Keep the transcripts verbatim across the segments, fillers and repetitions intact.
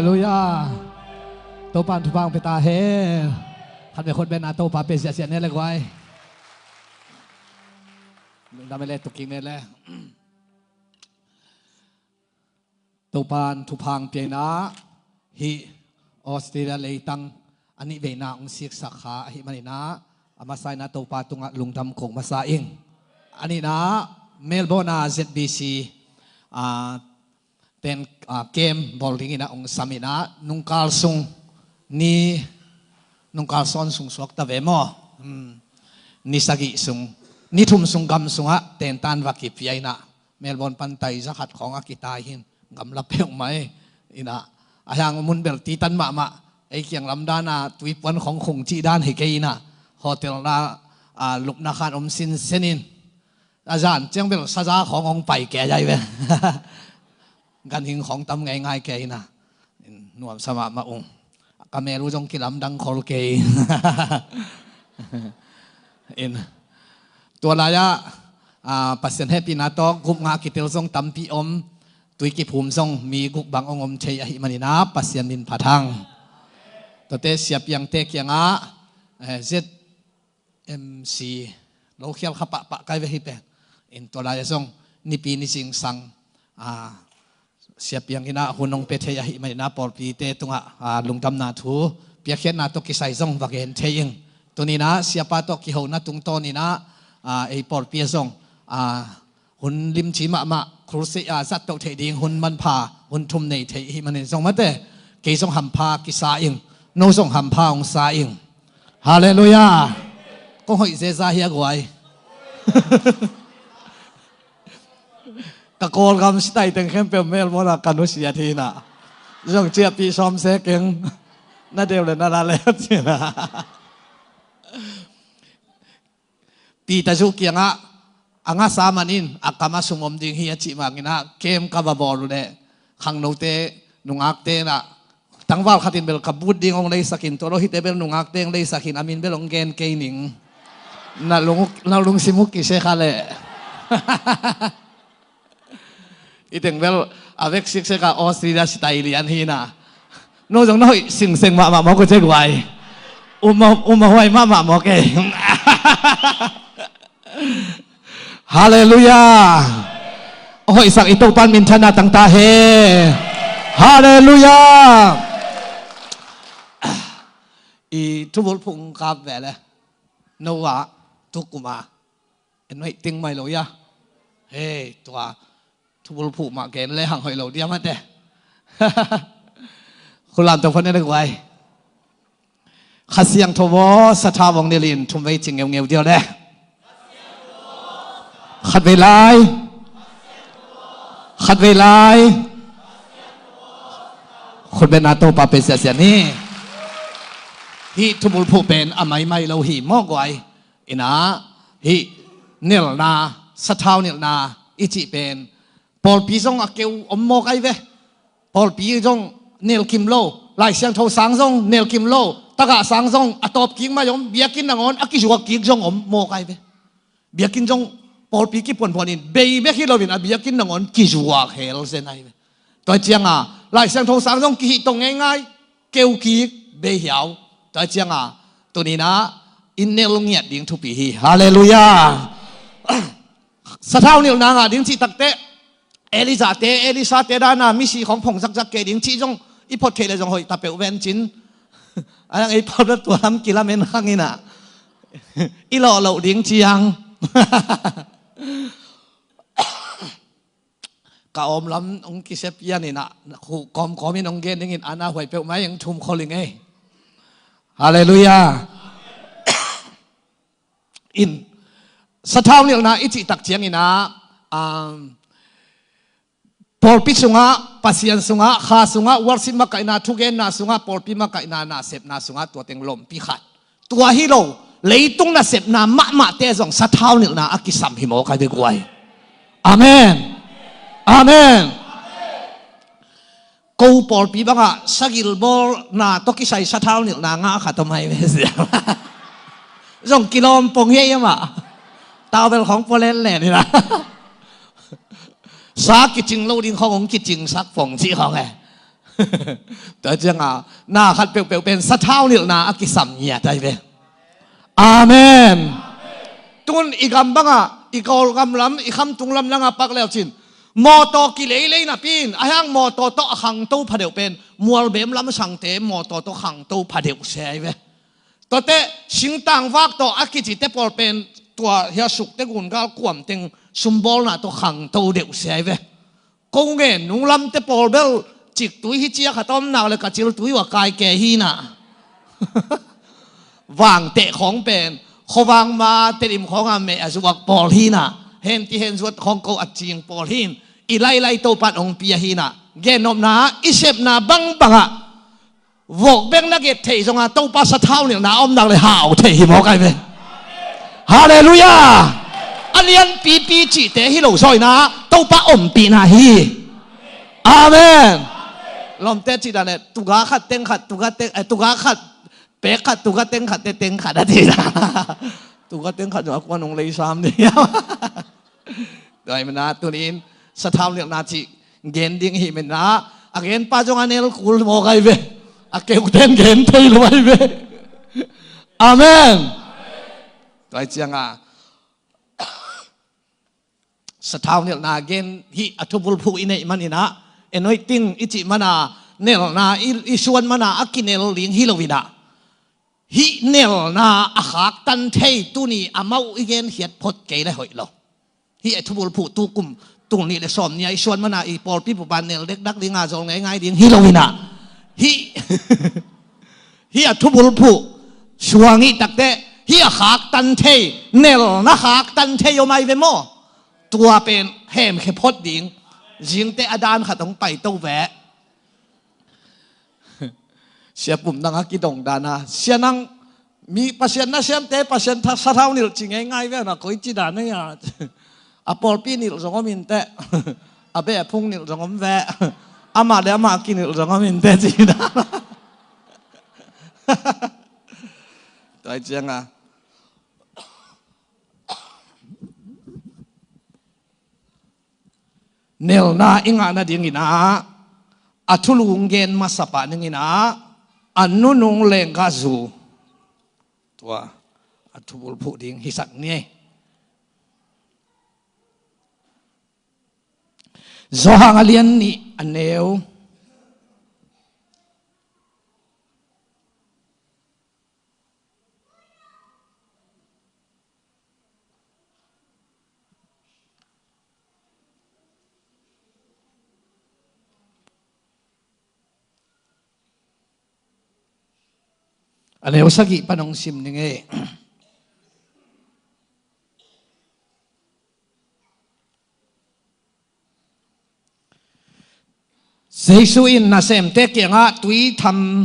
Halleluiah. Topa'n thupha hong pia ta hen. Khat vei khut beng a Topa pia ziahziah ni le guai. Lungdam hi le, tuk kik ni le. Topa'n thupha hong pia in ah, hih Australia leitang a nih veina hong siksak kha ahih manin ah, a masa in ah Topa tungah lungdam ko masa ing. A nihna ah Melbourne a Z B C, ah, ten, ah, camp bawl dingin ah hong sam in ah, nungkal sung ni, nungkal sawn sung suak ta ve maw? Hmm. Ni sagih sung, ni thum sung gam sungah tentan va kipia in ah, Melbourne pan tai za khat khawng a kitai hi in, gamla peuhmah hi in ah. A hiang mun bel titan mahmah, ei kiang lam dan a tuipuan khawng khung cih dan hi kei in ah, hotel na, ah, lupna khan om sinsen in, a zan ciang bel saza khawng hong pai kei ai ve. Ganhing khawng tam ngeingai kei in ah, nuamsa mahmah ung. Ka mel uh zong kilamdang khol kei. In, tua lai-ah, ah, Pasian hehpihna tawh gupna kitel zong tampi om, tui kiphum zong mi guk bang hong om thei ahih manin ah Pasian min phat hang. Tuate siapiangte kiangah, eh, Z M C, lo khial kha pahpah kai ve hi pen. In tua lai-ah zong nipi ni zingsang, ah, siapiang in ah hun hong pia thei ahih manin ah pawlpite tungah, ah, lungdamna thu, piakkhiatna tawh kisai zong va gen thei ing. Tuni in ah siapa tawh kihona tungtawn in ah, ah, ei pawlpi ah zong, ah, hun limci mahmah, crusade, ah, zat toh theih ding hun manpha, hun thum nei thei ahih manin zong mate, kei zong hampha kisa ing, no zong hampha hong sa ing. Halleluiah. Kong hoih zeza hia guai. Ka Kawlgam sitai teng khempeuh Melbourne ah ka nusiat hi in ah, zong ciahpih sawm se keng, na deuh le na la le ci in ah. Peter Zu kiangah, a ngasa man in a kam ah sum om ding hi a cih mangin ah, camp ka va bawl uh leh khangnote, nungakte in ah, tangval khat in bel ka but ding hong leisak in, tua lo hihte bel nungakte hong leisak in, a min bel hong gen kei ning. Na lung, na lungsim uh kisia kha leh. I teng bel a vek siksek a Australia sitai lian hi in ah, no zong na hoih singseng mahmah mawk uh ce guai. Um a, um a huai mahmah mawk e. Halleluiah. Hoihsak i Topa'n minthanna tang ta hen. Halleluiah. I thubulphuh kap ve le. No ah, tu kum a en hoih ting mai lo ia. Hei, tua thubulphuh mah gen le hang hoih lo dia mate. Khulam to phone le guai. Kha Siangtho aw, sathau hong nilh in, thum vei ci ngeungeu dia le. Khat vei lai. Khat vei lai. Khut beng a Topa pia ziahziah ni. Hih thubulphuh pen a maimai lo hi maw guai. In ah, hih nilhna, sathau nilhna i cih pen pawlpi zong a keu om mawk ai ve. Pawlpi zong nilh kim lo, Lai Siangtho sang zong nilh kim lo, tagah sang zong a tawp kik mai om, biakinn nangawn a kizuak kik zong om mawk ai ve. Biakinn zong pawlpi kipuanphuan in bei bek hi loin a biakinn nangawn kizuak hel zen ai ve. Tua ciang a Lai Siangtho sang zong kihih tong ngeingai, keu kik, bei hiau. Tua ciang a tuni in ah i nilh ngiat ding thupi hi. Halleluiah. Sathau nilhna ngah ding cih takteh, Elijah te, Elisha te dan a misi khawng phong zakzak kei ding cih zong i phot theih le zong hoih ta peuh ven cin. A dang ei pawlpi tua lam kilamen khang in ah, i lawh loh ding ciang. Ka awm lam hong kisep pian in ah, khuh kawmkawm in hong gen dingin a na huai peuhmah in hong thum khol ing ei. Halleluiah. In, sathau nilhna i cih tak ciangin ah, um, pawlpi sungah, Pasian sungah, kha sungah, worship makaihna, thugenna sungah, pawlpi makaihna, nasepna sungah, tua teng lompi khat. Tua hi lo, leitung nasepna mahmahte zong sathau nilhna a kisam hi mawk ai ve guai. Amen. Amen. Ko pawlpi bangah sagil bawlna tawh kisai sathau nilhna ngah khat om ai ve sia. Zong kilawm pong hi ei amah. Tawbel khawng pua lenlen hi na. Sa kicing lo ding khawng hong kicingsak pong cih khawng e. Tua cianga na khat peuhpeuh pen sathau nilhna a kisam ngiat ahi ve. Amen. Tun i gam bangah i Kawlgam lam, i khamtung lam langah pak leucin mawtaw kileilei napi in a hiang mawtaw tawh a khangto phadeuh pen mualbem lam sangte mawtaw tawh khangto phadeuh se ahi ve. Tuate singtang vak tawh a kicite pawl pen tua hia sukte gungal kuamteng sumbawlna tawh khangto deuh se ahi ve. Ko ngen nunglamte pawl bel ciktui hi cia khat a om nak le ka ciltui uh a kai ke hinah. Vangteh khawng pen khuavang ma Tedim khawngah meh a zuak pawl hinah. Henti hen zuat khawng ko a cing pawl hin i lailai Topan hong pia hinah. Gennopna i sepna bangbangah vok bek na get thei zonga Topa sathau nilhna a om nak le hau thei hi mawk ahi ve. Halleluiah. A lianpipi cihte hi lo zawina Topa ompihna hi. Amen. Lawmte cih dan e, tuga khat teng khat, tuga teng, eh, tuga khat pek khat, tuga teng khat te teng khat a cih dan. Tuga teng khat zong a kuan hong leisam ding. Tua hi mana tunin sathau nilhna cih gen ding hi mana a genpa zong a nel kul mawk ahi ve. A keuhten gen thei lo ahi ve. Amen. Tua hi cianga sathau nilhna gen hih a thubulphuh i neih maninah anointing i cih mana nelna i, i suan mana a kinel ding hi loinah hih nelna a khaktan thei tuni amau i genkhiat phot kei le hoih lo. Hih a thubulphuh tukum tul nih le sawm nia i suan mana i pawlpi pupa nel dekdak dinga zawl ngaingai ding hi loinah hih hih a thubulphuh suang i takte hih a khaktan thei nelna khaktan thei om ahi ve maw? Tua pen hemkhia phot ding. Zingte a dan khat hong paito ve. Sia pum nang a kidong dana sia nang mi Pasian na siamte Pasian tha- sathau nilh ci ngeingai ve na koi ci dan a a pawlpi nilh zong om inteh. A beh a phung nilh zong om ve. Amah le amah kinilh zong om inteh ci dan. Tua hi cianga nelna i ngah nadinginah a thulung gen masa pah ninginah a nunung lenggahzu tua a thubulphuh ding hisak ni. Johan a lian nih a neu a neu sagih pan hong sim ning ei. Jesu in nasemte kiangah tui tham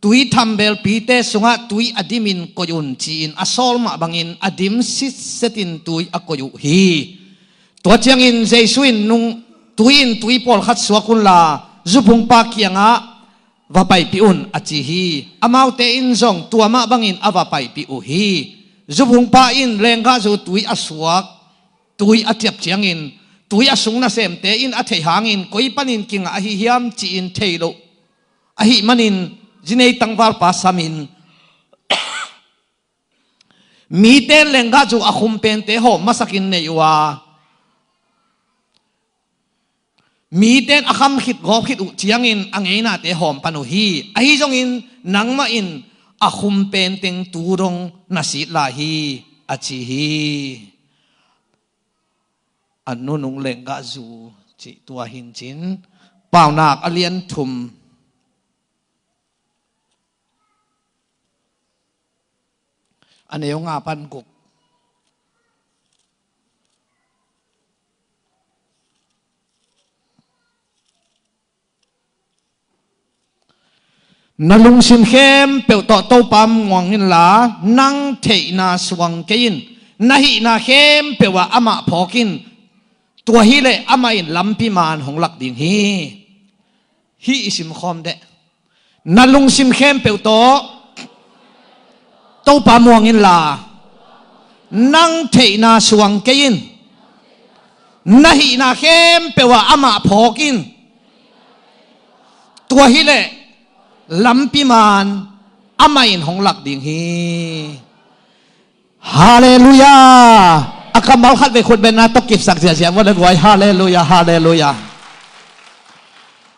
tui tham belpite sungah tui a dimin koih un ci-in a sawl mah bangin a dim sitsetin tui a koih uh hi. Tua ciangin Jesu in nung tui in tui pawlkhat suak unla zuphungpa kiangah va paipih un a ci hi. Amaute in zong tua mah bangin a va paipih uh hi. Zuphungpa in lenggahzu tui a suak tui a ciap ciangin tui a sung nasemte in a theih hangin koi panin kingah ahi hiam ci-in thei loh ahih manin zinei tangvalpa samin mite in lenggahzu a khum pente hawm masakin nei uh a mite in a kham khit gawp khit uh ciangin a ngeinate hawm pan uh hi. Ahi zongin nangmah in a khum penteng tu dong na sit lai hi a ci hi. A nunung lenggahzu cih tua hincin Paunak a lian thum a neu nga pan guk. Na lungsim khempeuh tawh Topa muang inla nang theihna suang kei in. Na hihna khempeuh ah amah phawk in. Tua hileh amah in lampi man hong lak ding hi. Hih i simkhawm deh. Na lungsim khempeuh tawh Topa muang inla nang theihna suang kei in. Na hihna khempeuh ah amah phawk in. Tua hileh lampi man amah in hong lak ding hi. Halleluiah. A kammal khat vei khut bengna tawh kipsak ziahziah vua le guai. Halleluiah, halleluiah.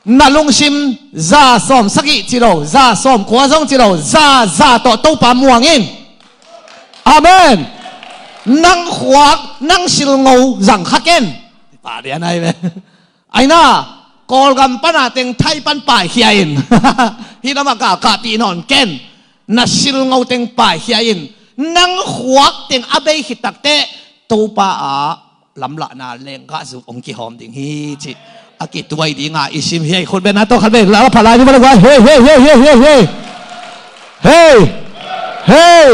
Na lungsim za sawm sagih ci lo, za sawm kua zong ci lo, za za tawh Topa muang in. Amen. Nang khuak nang silngo zang kha ken. Pah lian ai ve. Aina, Kawlgam pana teng Thai pan paikhia in. Hih lamah galkahpih nawn ken. Na silngo teng paikhia in. Nang khuak teng a bei khit takteh Topa ah lamlahna lenggahzu hong kihawm ding hi cih a kituai dinga i sim hi. Khut bengna tawh khat vei la phalai ni bala guai. Hei, hei, hei, hei, hei, hei. Hei. Hei.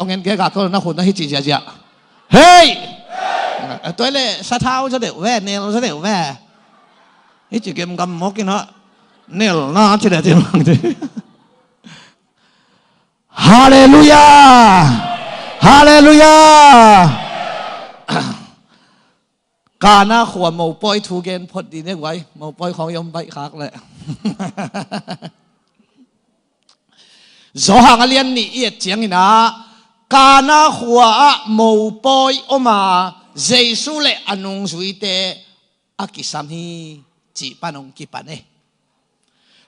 Hong en kei ga ko na khut na hi ci ziahziah. Hei. Tua le sathau za deuh ve, nel za deuh ve. Hi ci gemgam mawk in ha. Nel na ci le ci mang ci. Halleluiah. Halleluiah. Kana khua mopawi thu gen phot dih ne guai. Mopawi khawng i om baih khak leh. Zawhang a lian nih i et ciangin ah Kana khua ah mopawi om a Jesu le a nungzuite a kisam hi cih pan hong kipan e.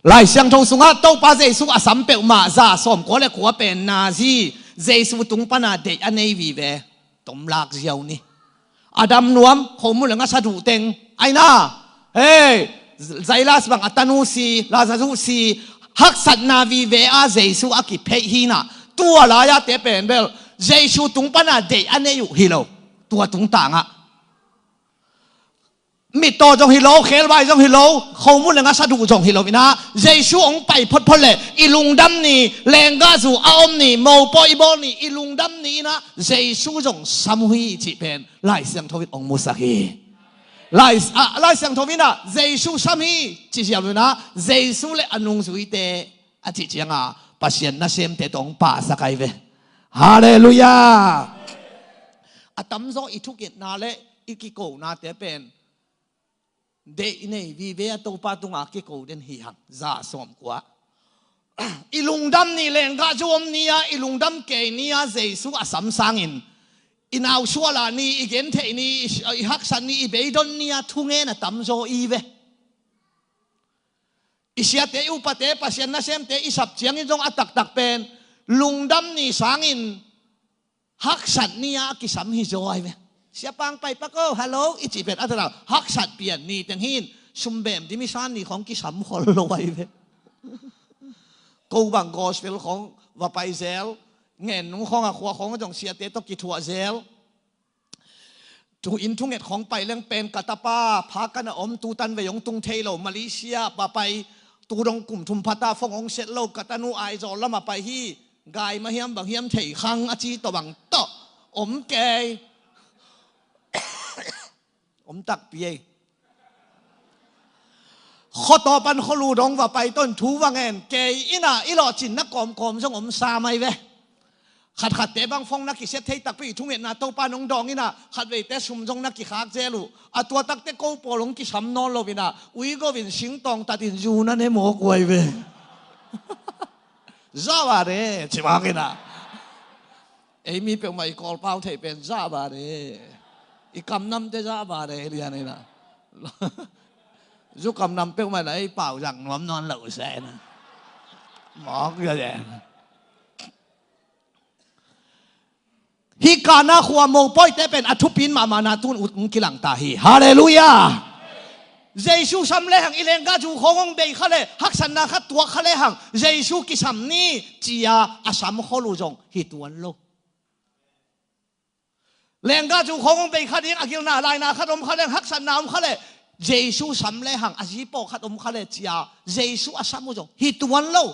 Lai Siangtho sungah Topa Jesu a sam peuhmah za sawm kua le kua pen nazi Jesu tung pana deih a nei vive. Tomlak ziau ni. A dam nuam khomun le ngasa duh teng aina. Hei, Zailas bang a tanu si, Lazarus si, haksatna vive a Jesu a kipheih hinah. Tua lai-a te pen bel Jesu tung pana deih a nei uh hi lo. Tua tungtangah mittaw zong hi lo, khelvai zong hi lo, khomun le ngasa duh zong hi lo inah Jesu hong pai photphot le i lungdam ni, lenggahzu a om ni, mopawi i bawl ni, i lungdam ni inah Jesu zong sam uh hi cih pen Lai Siangtho in hong musak hi. Lai, a, Lai Siangtho inah Jesu sam hi cih ziau inah Jesu le a nungzuite a cih cianga Pasian nasemte tawh hong pahsak ai ve. Halleluiah. A tamzaw i thukitna le i kikonate pen deih nei vive a Topa tunga kiko den hi hang za sawm kua. I lungdam ni lenggahzu om ni-a i lungdam kei ni-a Jesu a sam sangin i nausuala ni, i gentheih ni, i, i haksat ni, i beidon ni-a thungen a tamzaw i ve. I siate, i upate, Pasian nasemte i sap ciangin zong a taktak pen lungdam ni sangin haksat ni-a kisam hi zaw ai ve. Siapang pai pak o, hallo, i cih pen a taktak haksat pian ni teng hin sumbem dimisan ni khawng kisam khol lo ai ve. Ko bang gospel khawng va pai zel, ngen nung khawng a khua khawng a zong siate tawh kithuah zel. Tu inn thunget khawng pai leng pen ka tapa pha kan a om tu tan vei hong tung thei lo Malaysia pa pai tu dong kum thum phata phone hong set lo ka tanu Aizawl lamah pai hi. Gai mah hiam bang hiam thei khang a ci tawh bang tawh om kei. Om takpi ei. Khuataw pan khualu dong va pai ton thu va ngen kei inah i lawhcinna kawmkawm zong om sa mai ve. Khatkhatte bang phone na kiset thei takpi i thungetna Topa nong dawng inah khatveite sum zong na kikhak zel uh. A tua takte ko pawl hong kisam nawn lo inah ui govin singtawng tatin zu na ne mawk uai ve. Zah va de ci bang inah. Ei mi peuhmah i Kawlpau theih pen zah va de. I kamnamte zah va de lian inah. Zu kamnam peuhmah inah ei pau zang nuam nawn lo se inah. Mawk ia de. Hih Kana khua mopawite pen a thupin mahmahna tun ut hong kilangta hi. Halleluiah. Jesu sam lehang i lenggahzu khawng hong bei kha le haksatna khat tuak kha lehang Jesu kisam ni ci-a a sam khol uh zong hi tuan lo. Lenggahzu khawng hong bei kha ding a gilna laina khat om kha lehang haksatna om kha le Jesu sam lehang a zipaw khat om kha le ci-a Jesu a sam uh zong hi tuan lo.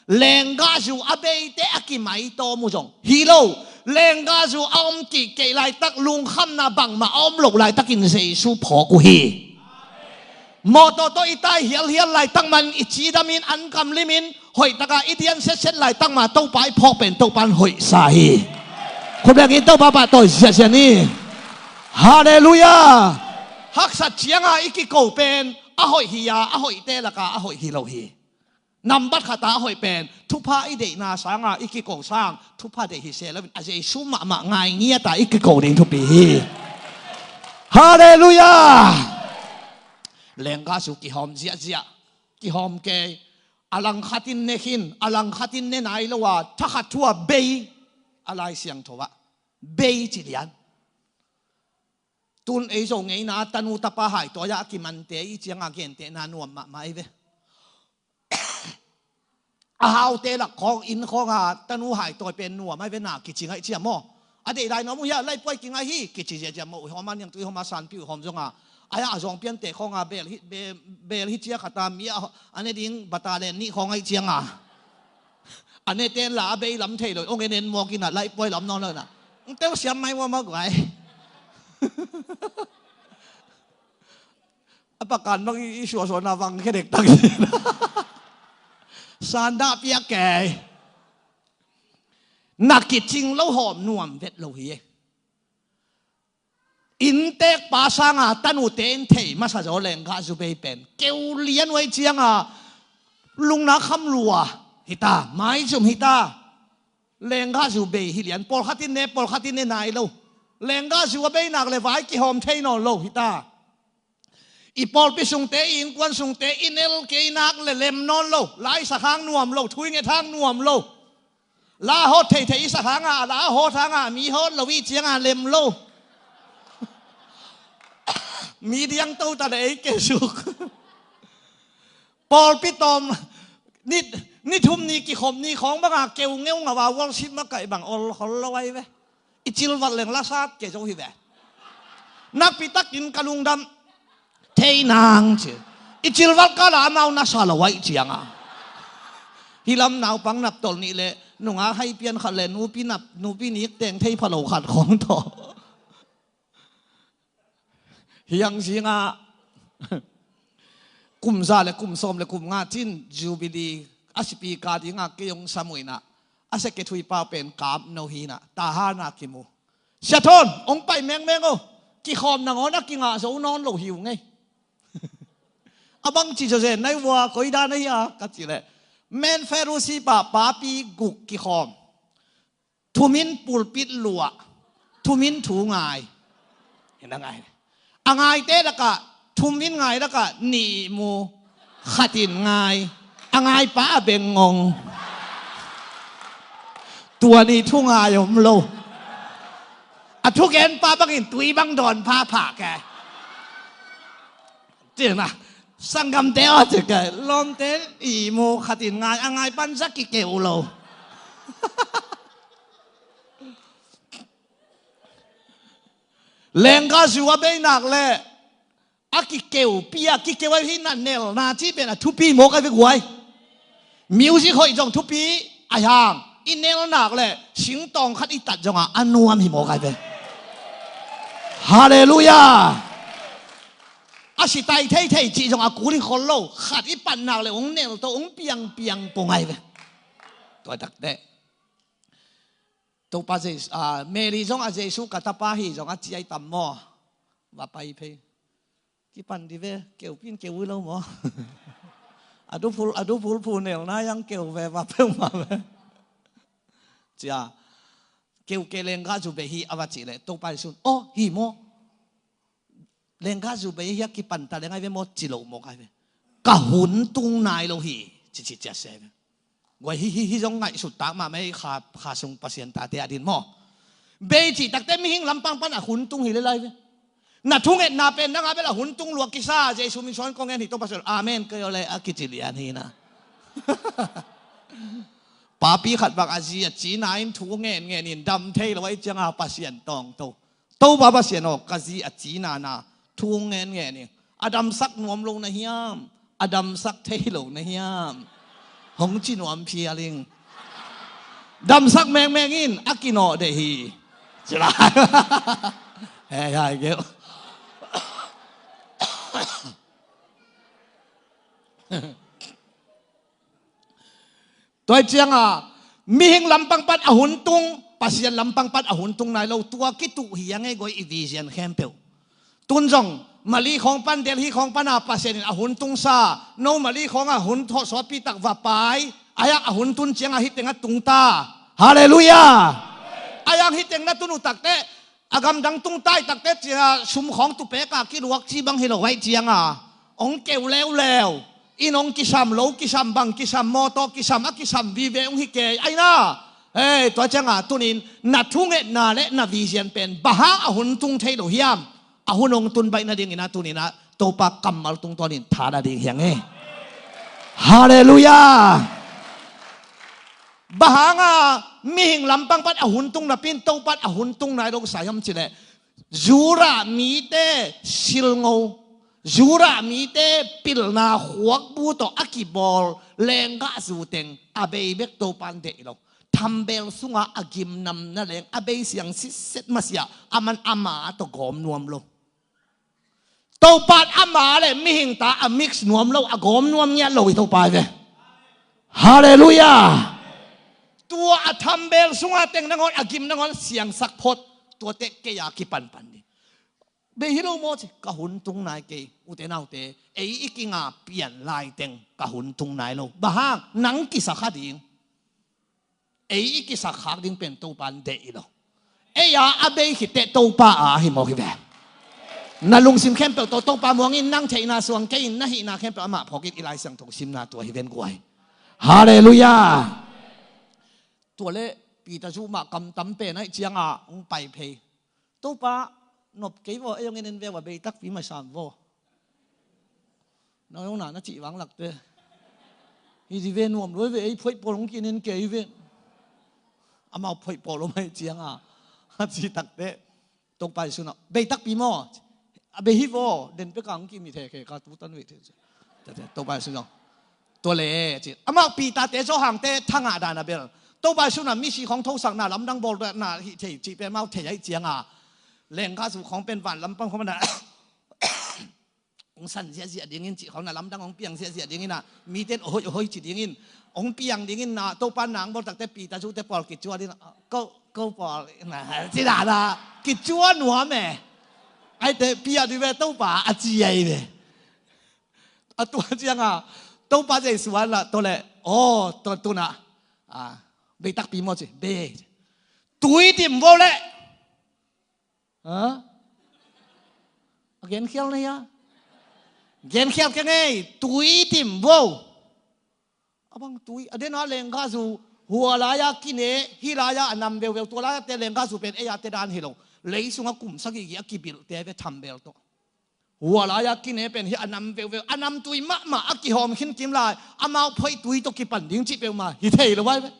Lenggahzu a beite a kimaitawm uh zong hi lo. Lenggahzu a om kihkeih laitak lungkhamna bangmah a om loh laitakin Jesu phawk uh hi. Mawtaw tawh i tai hialhial laitak man i cidamin an kamlimin hoihtaka i dian setset laitak ma Topa i phawk pen Topa in hoihsa hi. Khut bengin Topa pahtawi ziahziah ni. Halleluiah. Haksat cianga i kiko pen a hoih hi a, a hoihte lakah a hoih hi lo hi. Nambat khat a hoih pen thupha i deihna sanga i kiko sang, thupha deih hi se loin a Jesu mahmah ngai ngiata i kiko ding thupi hi. Halleluiah. Lenggahzu kihawm ziahziah. Kihawm kei. A langkhatin ne khin, a langkhatin ne nai lo a, thakhat thu a bei. A Lai Siangtho ah bei ci lian. Tun ei Zo ngeina tanu tapa haitawi a kimante i cianga gentehna nuam mahmah ei ve. A haute lak khawng inn khawnga tanu haitawi pen nuam ai ve, na kici ngaih ciam maw? A deih lai nuam uh hia, laiphuai kingaih hi kici ziahziah maw? Uihawma niangtu ihawma sanpi uihawm zonga ai a zawng piante khawnga beel hi, be-, beel hi cia khata mi a, a ne ding bata len nih khawng aih cianga a ne ten la a bei lam thei lo, ong en en mawk ina laiphuai lam nawn lo ina. Ng teu siam mai maw maw guai. A pakan bang i suahsuahna vang khe dektak hi. Sandah piak kei. Na kicing lo hawm nuam vet lo hi e. Inntek pa sanga tanute in thei masa zaw lenggahzu bei pen keu lian uai cianga lungna kham lua hita, maizum hita. Lenggahzu bei hi lian, pawlkhatin ne, pawlkhatin ne nai lo. Lenggahzu a beinak le vai kihawm thei nawn lo hita. I pawlpi sungte, i innkuan sungte i nel kei nak le lem nawn lo. La i sak hang nuam lo, thu i nget hang nuam lo. La hawt theithei i sak hanga, la hawt hanga mi hawt lo i cianga lem lo. Mi diang to ta le ei kesuk. Pawlpi tawm ni, ni thum ni kikhop ni khawng banga keu ngeu ngau a worship makaih bang ol khol lo ai ve. I cilvat leng lasat kei zo hi ve. Nakpi takin ka lungdam thei nang ci. I cilvat kala amau nasa lo ai cianga hi lam naupang nap tol nih le nunga hai pian khat le nupi nap, nupi nik teng thei pha lo khat khawng tawh. Hiang zinga kum za le kum sawm le kum nga cin Jubilee a sipi ka dinga kei ong samuina a seke thui pau pen kap no hina tahana kimu. Sia Thawn, ong pai mengmeng o, kikhawm nangawn a kingah zo nawn lo hiu ngei. A bang ci zawzen nai vua koida na hi a ka ci le men fellowship ah papi guk kikhawm. Thumin pulpit luah, thumin thu ngai. Hi na ngai. A ngaite lakah, thumin ngai lakah nih mu, khatin ngai. A ngaipa a beng ngong. Tua ni thu ngai om lo. A thugenpa bangin tui bang dawn phapha ke. Cina, sanggamte aw cike, lawmte i mu khatin ngai, a ngai pan za kikeu lo. Lenggahzu a beinak le a kikeupi a kikeu ahi na nelna ci pen a thupi mawk ai ve guai. Music hoih zong thupi ai hang i nelnak le singtawng khat i tat zonga a nuam hi mawk ai ve. Halleluiah. A sitai theithei cih zong a kul hi khol lo. Khat i patnak le ong nel to ong piangpiang pong ai ve. Tua takte Topa Jesu, ah, Mary zong a Jesu ka tapa hi zong a ciai tam maw? Va pai phei. Kipan di ve, keupin keu lo maw? A duphul, a duphul phu nelna yang keu ve va peuhmah ve. Cia keu ke lenggahzu bei hi a va cih leh Topa Jesu in, aw hi maw? Lenggahzu bei hi a kipan ta leng ai ve maw ci lo mawk ai ve. Ka hun tung nai lo hi ci ci cia se ai ve. Guai hi hi hi zong ngaihsut tak mahmah ei kha, kha sung Pasian tate a din maw? Bei cih takte mihing lampang pan a hun tung hi le lai ve. Na thungetna pen nanga bel a hun tung luak kisa Jesu min suan kong en hi Topa Pasian. Amen kei aw le a kici lian hi na. Papi khat bang a zi a cina in thu ngen ngen in dam thei lo ai cianga Pasian tawng to. Topa Pasian aw, ka zi a cina na thu ngen ngen in a damsak nuam lo na hiam? A damsak thei lo na hiam? Hong ci nuam phial ing. Damsak mengmeng in a kinawh deh hi. Ci lai. Hei hai keu. Tua hi cianga mihing lampang pan a hun tung, Pasian lampang pan a hun tung nai lo, tua kituh hi a ngei guai i vision khempeuh. Tun zong Mali khawng pan, Delhi khawng pan a Pasian in a hun tungsa, no Mali khawng a hun thawh suapi tak va pai. Ahi a hun tun ciang a hih teng a tung ta. Halleluiah. Ahi a hih teng na tun uh takteh, a gamdang tung tai takteh cia sum khawng tupek a kiluak ci bang hi lo aih ciang a, hong keu leuleu. Inn hong kisam, lo kisam, bang kisam, mawtaw kisam, a kisam vive hong hi kei aina. Hei, tua ciang a tunin na thungetna le na vision pen bang hang a hun tung thei lo hiam? A hun hong tun baih nadingin a tunin a Topa kammal tungtawnin tha nading hi hang e. Halleluiah. Bang hang a mihing lampang pan a hun tung napi in Topa in a hun tung nai lo sa hiam cih leh, Judah mite silngo, Judah mite pilna khuakbu tawh a kibawl lenggahzu teng a bei bek Topa in deih lo. Thambel sunga a gimnamna leng a bei siang sitset masiah, aman ama tawh gawm nuam lo. Topa in ama le mihing ta a mix nuam lo, a gawm nuam ngiat lo hi Topa hi ve. Halleluiah. Tua a thambel sunga teng nangawn, a gim nangawn siangsak phot. Tuate kei a kipanpan ding. Bei hi lo maw ci, ka hun tung nai kei, ute naute, ei i kinga pian lai teng ka hun tung nai lo. Bang hang, nang kisa kha ding. Ei i kisak khak ding pen Topa in deih lo. Ei a a bei khit teh Topa a hi mawk hi ve. Na lungsim khempeuh tawh Topa muang in, nang theihna suang kei in, na hihna khempeuh amah phawk in, i Lai Siangtho simna tua hi ven guai. Halleluiah. Tua le Peter zu mah kam tam pen aih ciang a hong pai phei. Topa, nop kei vaw, ei hong en en ve ua, bei takpi masa vaw. Nang hong na na cih vang lakte. Hi di ve nuam lua ve, ei phoih pawl hong ki en en kei ve. Amau phoih pawl om aih ciang a, a ci takteh, Topa Jesu na, bei takpi maw? A bei hi vaw, den pek a hong ki mi thei kei ka tu tan ve thei. Topa Jesu na, tua le ci. Amau Peter te, Johan te thangah dan a bel. Topa Jesu na misi khawng thosakna, lamdang bawlna hi thei cih pen amau thei aih ciang a, lenggahzu khawng pen van lampang khawng na hong san ziahziah dingin cih khawng na, lamdang hong piang ziahziah dingin a, mite in ohoi ohoi ci dingin, hong piang dingin na, Topa nang bawl takteh Peter zute pawl kicuan ding, ko, ko pawl na, ci na na, kicuan nuam e. Aite pia dih ve Topa a ci ahi ve. A tua ciang a, Topa Jesu a la, tua le, aw, tua tu na, a, bei takpi maw ci, bei. Tui dim vo le. Ha? A genkhial na hia? Genkhial kei ngei, tui dim vo. A bang tui, a den a lenggahzu, hua lai a kine, hih lai a a nam veuveu, tua lai a te lenggahzu pen ei a te dan hi lo. Lei sung a kum sagih gih a kibilh te ve thambel tawh. Hua lai a kine pen hih a nam veuveu, a nam tui mahmah a kihawm khin kim lai, amau phoih tui tawh kipan ding cih peuhmah hi thei lo vai ve.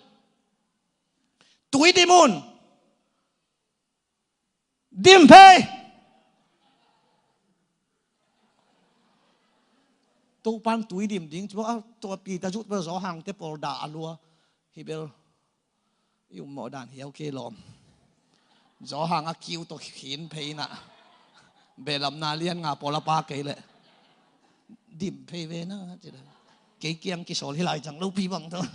Tui dim un. Dim phei. Topa in tui dim ding, tua, tua Peter zut bel Johan te pawl dah a lua. Hi bel i ummawh dan hiau kei lawm. Johan a kiu tawh khin phei na. Belamna lian nga pawl a pa kei leh. Dim phei ve na, ci leh. Kei kiang kisawl hi lai cang lo pi bang tawh.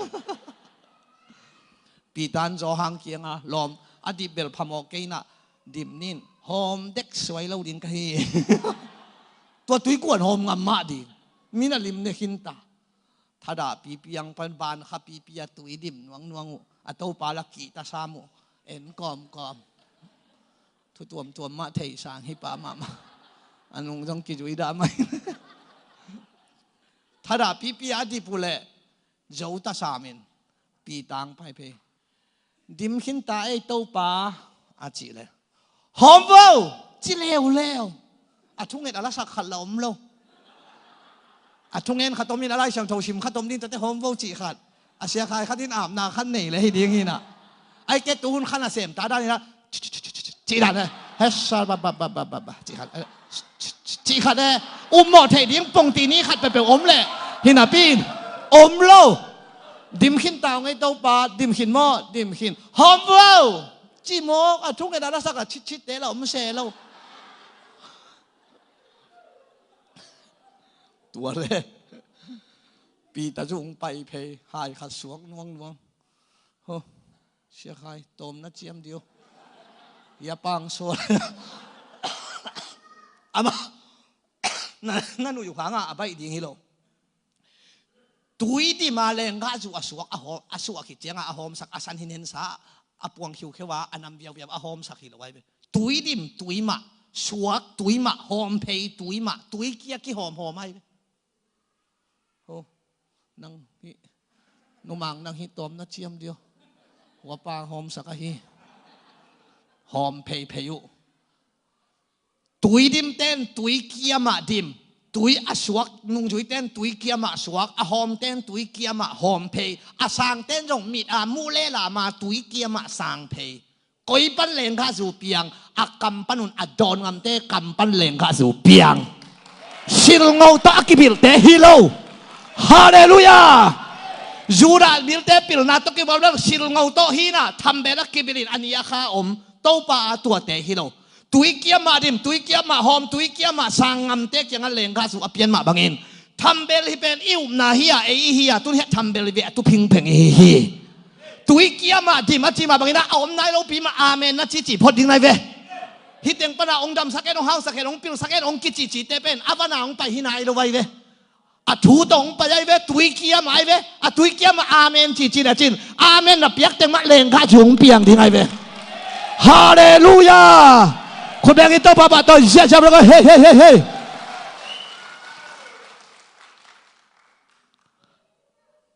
Peter in Johan kiang a, lawm, a dip bel phamawh kei na, dim nin, hawm dek suai lo ding ka hi. Tua tuikuan hawm ngam mah ding. Min a lim ne khin ta. Thadah pipi ang pan ban kha pipi a tui dim nuangnuang uh. A Topa la kihta sam uh. En kawmkawm. Thu tuamtuam mah thei sang hi pa mahmah. A nung zong kizui dah mai. Thadah pipi a dip uh leh zo ta sam in Peter ang pai phei. Dim khin ta ei Topa a cih leh, hawm vo, ci leuleu. A thunget a lasak khat la om lo. A thungen khat om in a Lai Siangtho sim khat om ding tate hawm vo cih khat. A siakhai khat in apna khat nei le hi ding hi na. Ai ke tu hun khan a sem ta dan hi na. Cih dan eh. Hesa ba ba ba ba ba ba. Cih khat. Cih khat eh. Ummawh theih ding pongti ni khat peuhpeuh om leh. Hi napi in. Om lo. Dim khin ta ung ei Topa. Dim khin maw. Dim khin. Hawm vo. Cih mawk a thungen a lasak a chitchit te la om se lo. Tua le Peter zong pai phei, hai khat suak nuangnuang. Ho, siakhai, tawm na ciam dio. Ia pang sual. Amah, Na, na nuih uh hangah a baih ding hi lo. Tui dim a lenggahzu a suak, a hawm, a suak khit ciangah a hawmsak, a san hi nensa, a puang khiukheu a, a nam viauviau a hawmsak hi lo ai ve. Tui dim tui mah, suak tui mah, hawmphei tui mah, tui kia kihawmhawm ai ve. Ho, nang hi, numang nang hi tawm na ciam dio. Huapa hawmsak ahi. Hawm pheiphei uh. Tui dim ten tui kia mah dim. Tui a suak nungzui ten tui kia mah suak. A hawm ten tui kia mah hawmphei. A sang ten zong mit a muh le lam a tui kia mah sangphei. Koi pan lenggahzu piang, a kam panun a dawn ngamte kam pan lenggahzu piang. Silngo tawh a kibilhte hi lo. Halleluiah. Judah milte pilna tawh kibawl bel silngo tawh hi na, thambel a kibilhin a ni a kha om. Topa a tuate hi lo. Tui kia mah dim, tui kia mah hawm, tui kia mah sang ngamte kiangah lenggahzu a pian mah bangin, thambel hi pen i upna hi a, ei i hi a, tun hiah thambel hi ve a tu phingpheng i hi hi. Tui kia mah dim a ci mah bangin a om nai lopi mah amen na cici phot ding nai ve. Hih teng pana hong damsak en, hong hausak en, hong pilsak en, hong kicicite pen a vana hong pai hi nai lo vai ve. A thu tawh hong pai ai ve, tui kia mah ai ve. A tui kia mah amen cici na cin, amen na piak teng mah lenggahzu hong piang ding ai ve. Halleluiah. Khut beng in Topa pahtawi ziahziah lo. Hei, hei, hei, hei.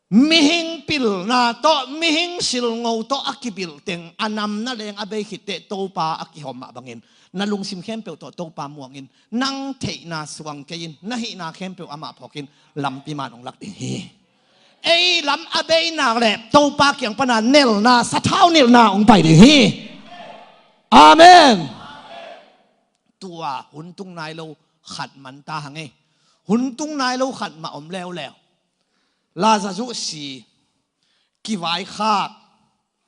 Mihing pilna tawh, mihing silngo tawh a kibilh teng a nam na leng a bei khitteh Topa a kihawm mah bangin, na lungsim khempeuh tawh Topa muangin, nang theihna suang kei in, na hihna khempeuh amah phawkin, lampi man hong lak ding hi. Ei lam a beinak le Topa kiang pana nelna, sathau nilhna hong pai ding hi. Amen. Tua hun tung nai lo khat man ta hang ei. Hun tung nai lo khat mah om leuleu. Lazarus si, kivaikhak.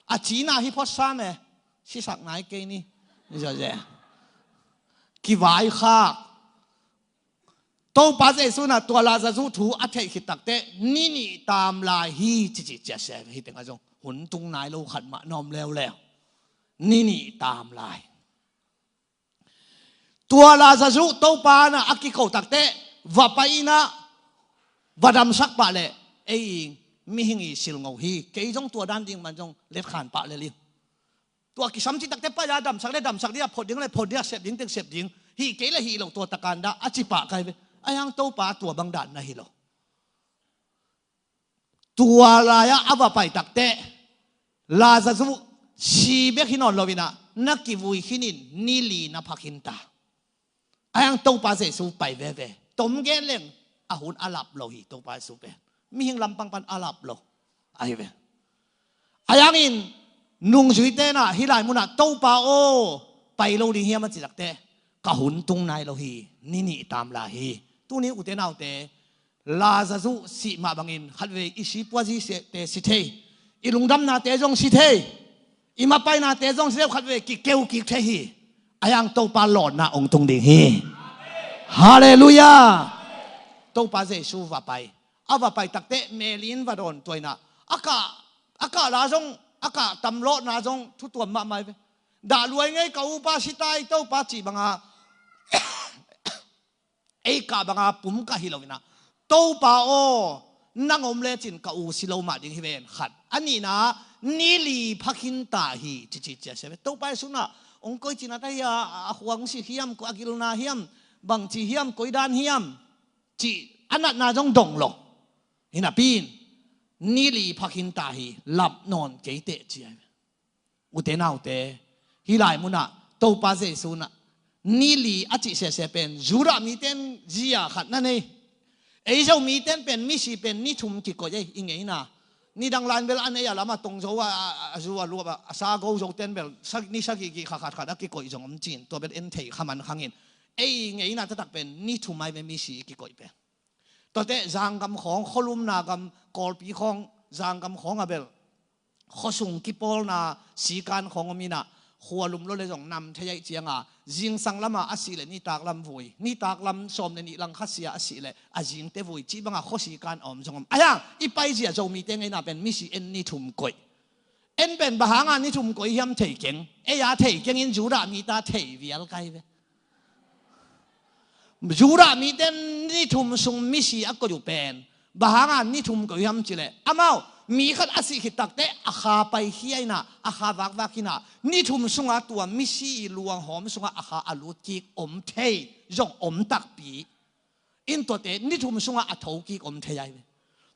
A cina hi phot sam e. Sisak nai kei ni. Ni zaw ze. Kivaikhak. Topa Jesu na tua Lazarus thu a theih khit takteh, ni nih tam lai hi, cici ciasia hi teng a zong. Hun tung nai lo khat mah na om leuleu. Ni nih tam lai. Tua Lazarus Topa na a kiko takteh, va pai in ah, va damsak pah leh, ei mihing i silngo hi, kei zong tua dan ding man zong letkhan pah lel hi. Tua kisam cih takteh pai a damsak le damsak ding a, phot ding le phot ding a, sep ding teng sep ding, hih kei le hih lo tua takan dah a ci pah kai ve. Ahi hang Topa tua bang dan na hi lo. Tua lai-ah a va pai takteh, Lazarus si bek hi nawn lo in ah, na kivui khin in ni li na pha khin ta. Ahi hang Topa Jesu pai veve. Tom gen leng a hun a lap lo hi Topa Jesu pen. Mihing lampang pan a lap lo ahi ve. Ahi hangin nungzuite in ah hih lai munah Topa aw, pai lo ding hiam a ci takteh, ka hun tung nai lo hi, ni nih tam lai hi. Tuni ute naute, Lazarus sih mah bangin khatvei i si puazi te si thei, i lungdamnate zong si thei, i mapainate zong si thei, khatvei kikeu kik thei hi. Ahi hang Topa lawnna hong tung ding hi. Halleluiah. Topa Jesu va pai. A va pai takteh Mary in va dawn tua in ah, a kah, a kah la zong, a kah tam lawhna zong thu tuam mahmah hi ve. Dah luai ngei, ka upa si tai, Topa, cih banga ei kah banga pum kah hi lo in ah, Topa aw, nang om lecin ka u si lo mah ding hi ven, khat. A nihna, ni li pha khin ta hi, cici ciasia ve. Topa Jesu in ah hong koici na ta hi a, a khua hong si hiam, a gilna hiam, bangci hiam, koi dan hiam cih a natna zong dong lo. Hi napi in, ni li pha khin ta hi, lap nawn kei teh ci ai. Ute naute, hih lai munah Topa Jesu in ah ni li a cih sese pen Judah mite in zia khat na nei. Ei Zomite in pen misi pen ni thum kikoih ei, i ngeina. Nidang lai in bel a nei a lam a tong zo a, a, a zu a luap a, a sa go zo ten bel sa, ni sagih gih kha khat khat a kikoih zong om cin, tua bel en thei kha man khangin. Ei ngeina taktak pen ni thum ai ve misi i kikoih pen. Tuate zanggam khawng, khualumna gam, Kawlpi khawng, zanggam khawng a bel, khuasung kipawlna sikan khawng om in ah, khualum lo le zong nam thei aih cianga, zingsang lama a sih le nitak lam vui, nitak lam sawm le nih lang khasia a sih le a zingte vui, cih banga khuasikan a om zong om. Ahi hang i paizia Zomite ngeina pen misi en ni thum koih. En pen bang hanga ni thum koih hiam thei keng. Ei a thei keng in Judah mite a thei vial kai ve. Judah mite ni thum sung misi a koih uh pen bang hanga ni thum koih uh hiam cih leh, amau mi khat a sih khit takteh a kha paikhia in ah, a kha vakvak in ah, ni thum sungah tua misi luanghawm sungah a kha a lutkik om thei zong om takpi in, tuate ni thum sungah a thokik om thei ahi ve.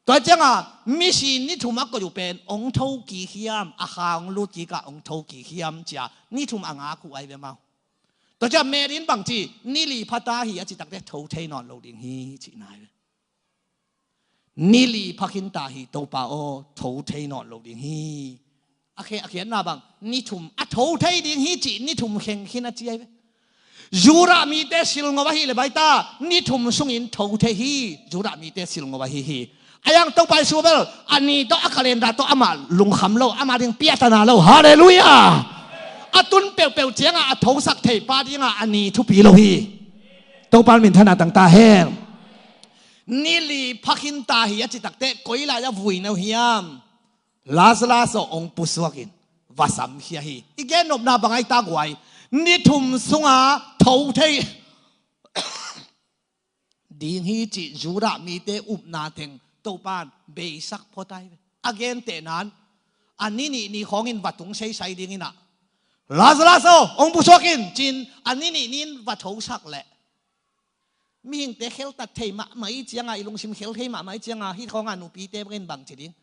Tua ciangah misi ni thum a koih uh pen hong thokik hiam, a kha hong lutkik ah hong thokik hiam ci-a ni thum a ngak uh ahi ve amau. Tua ciang Mary in bang ci, ni li pha ta hi a cih takteh tho thei nawn lo ding hi cihna ahi ve. Ni li pha khin ta hi Topa aw, tho thei nawn lo ding hi. A khe, a khiatna bang, ni thum a tho thei ding hi cih ni thum kheng khin a ci ahi ve. Judah mite silngo ahih leh baita, ni thum sungin tho thei hi. Judah mite silngo ahi hi. Ahi hang Topa Jesu bel a ni tawh, a calendar tawh amah lungkham lo, amah ding piatana lo. Halleluiah. A tun peuhpeuh ciangah a thosak thei pa dingah a ni thupi lo hi. Topa minthanna tang ta hen. Ni li pha khin ta hi a cih takteh koi lai-ah vui na uh hiam? Lazarus aw, hong pusuak in, va samkhia hi. I gen nopna bang ahi ta guai? Ni thum sungah tho thei ding hi cih Judah mite upna teng Topa'n beisak phot ahi ve. A gentehna in a ni nih ni khawngin va tung seisai ding in ah, Lazarus aw, hong pusuak in, ci-in a ni nih ni-in va thosak leh, mihingte kheltat thei mahmah i ciangah, i lungsim khel thei mahmah i ciangah, hih khawngah nupite bangin bang ci ding?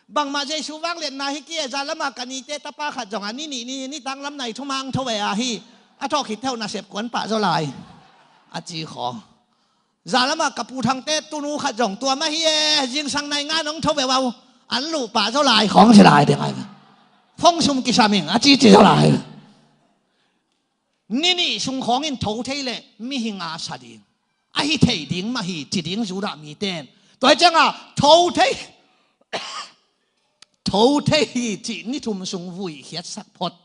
Bangmah Jesu vangliatna hi kei e, zan lamah ka nite tapa khat zong a ni nih ni, nitak lam nai thum ah hong tho ve ahi. A thawh khit teh nasep kuan pah zaw lai, a ci khawng. Zan lamah ka pu Thangte tunu khat zong tua mah hi e, zingsang nai nga-ah hong tho ve uh a, an luh pah zaw lai khawng ci lai ding ahi. Phone sum kisam ing a ci ci zaw lai. Ni nih sung khawngin tho thei leh mihing a sa ding, a hi thei ding mah hi ci ding Judah mite'n. Tua hi ciangah tho thei, tho thei hi cih ni thum sung vuikhiatsak phot.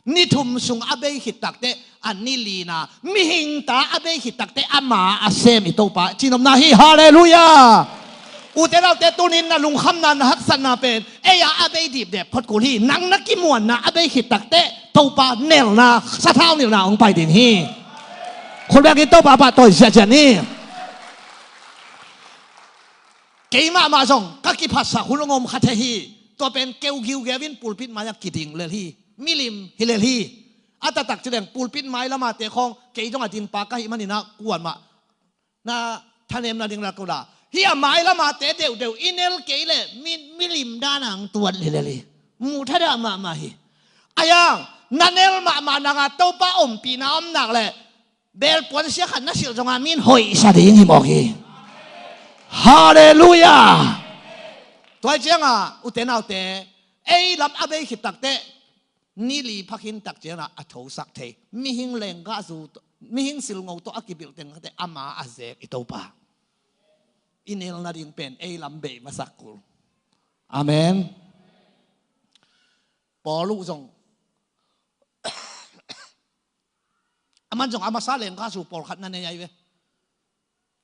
Ni thum sung a bei khit takteh a ni lina, mihing ta a bei khit takteh ama a sem i Topa, ci nopna hi. Halleluiah. Ute naute, tuni-in na lungkhamna, na haksatna pen ei-a a bei dipdep phot kul hi. Nang na kimuanna a bei khit takteh Topa nelna, sathau nilhna hong pai ding hi. Khut bengin Topa pahtawi ziahziah ni. Kei mahmah zong ka kiphatsak hun hong om kha thei hi. Tua pen keu giugeu in pulpit mai-ah kiding lel hi. Milim hi lel hi. A taktak ci leng pulpit mai lamate khawng kei zong a dingpa ka hih manin ah kuamah na thanemna ding lak uh la. Hih a mai lamate deuhdeuh i nel kei leh mi, milim dan a hong tuat hi lel hi. Muh thadah mahmah hi. Ahi hang na nel mahmah nangah Topa ompihna om nak leh belpuan sia khat na silh zongah mi in hoihsa ding hi mawk hi. Halleluiah. Tua hi ciangah ute naute, ei lam a bei khit takteh ni li pha khin tak ciangah a thosak thei, mihing lenggahzu, mihing silngo tawh a kibilh teng khateh ama a zek i Topa, i nel nading pen ei lam bei masak kul. Amen. Paul uh zong, aman zong a masa lenggahzu pawlkhat na nei ahi ve.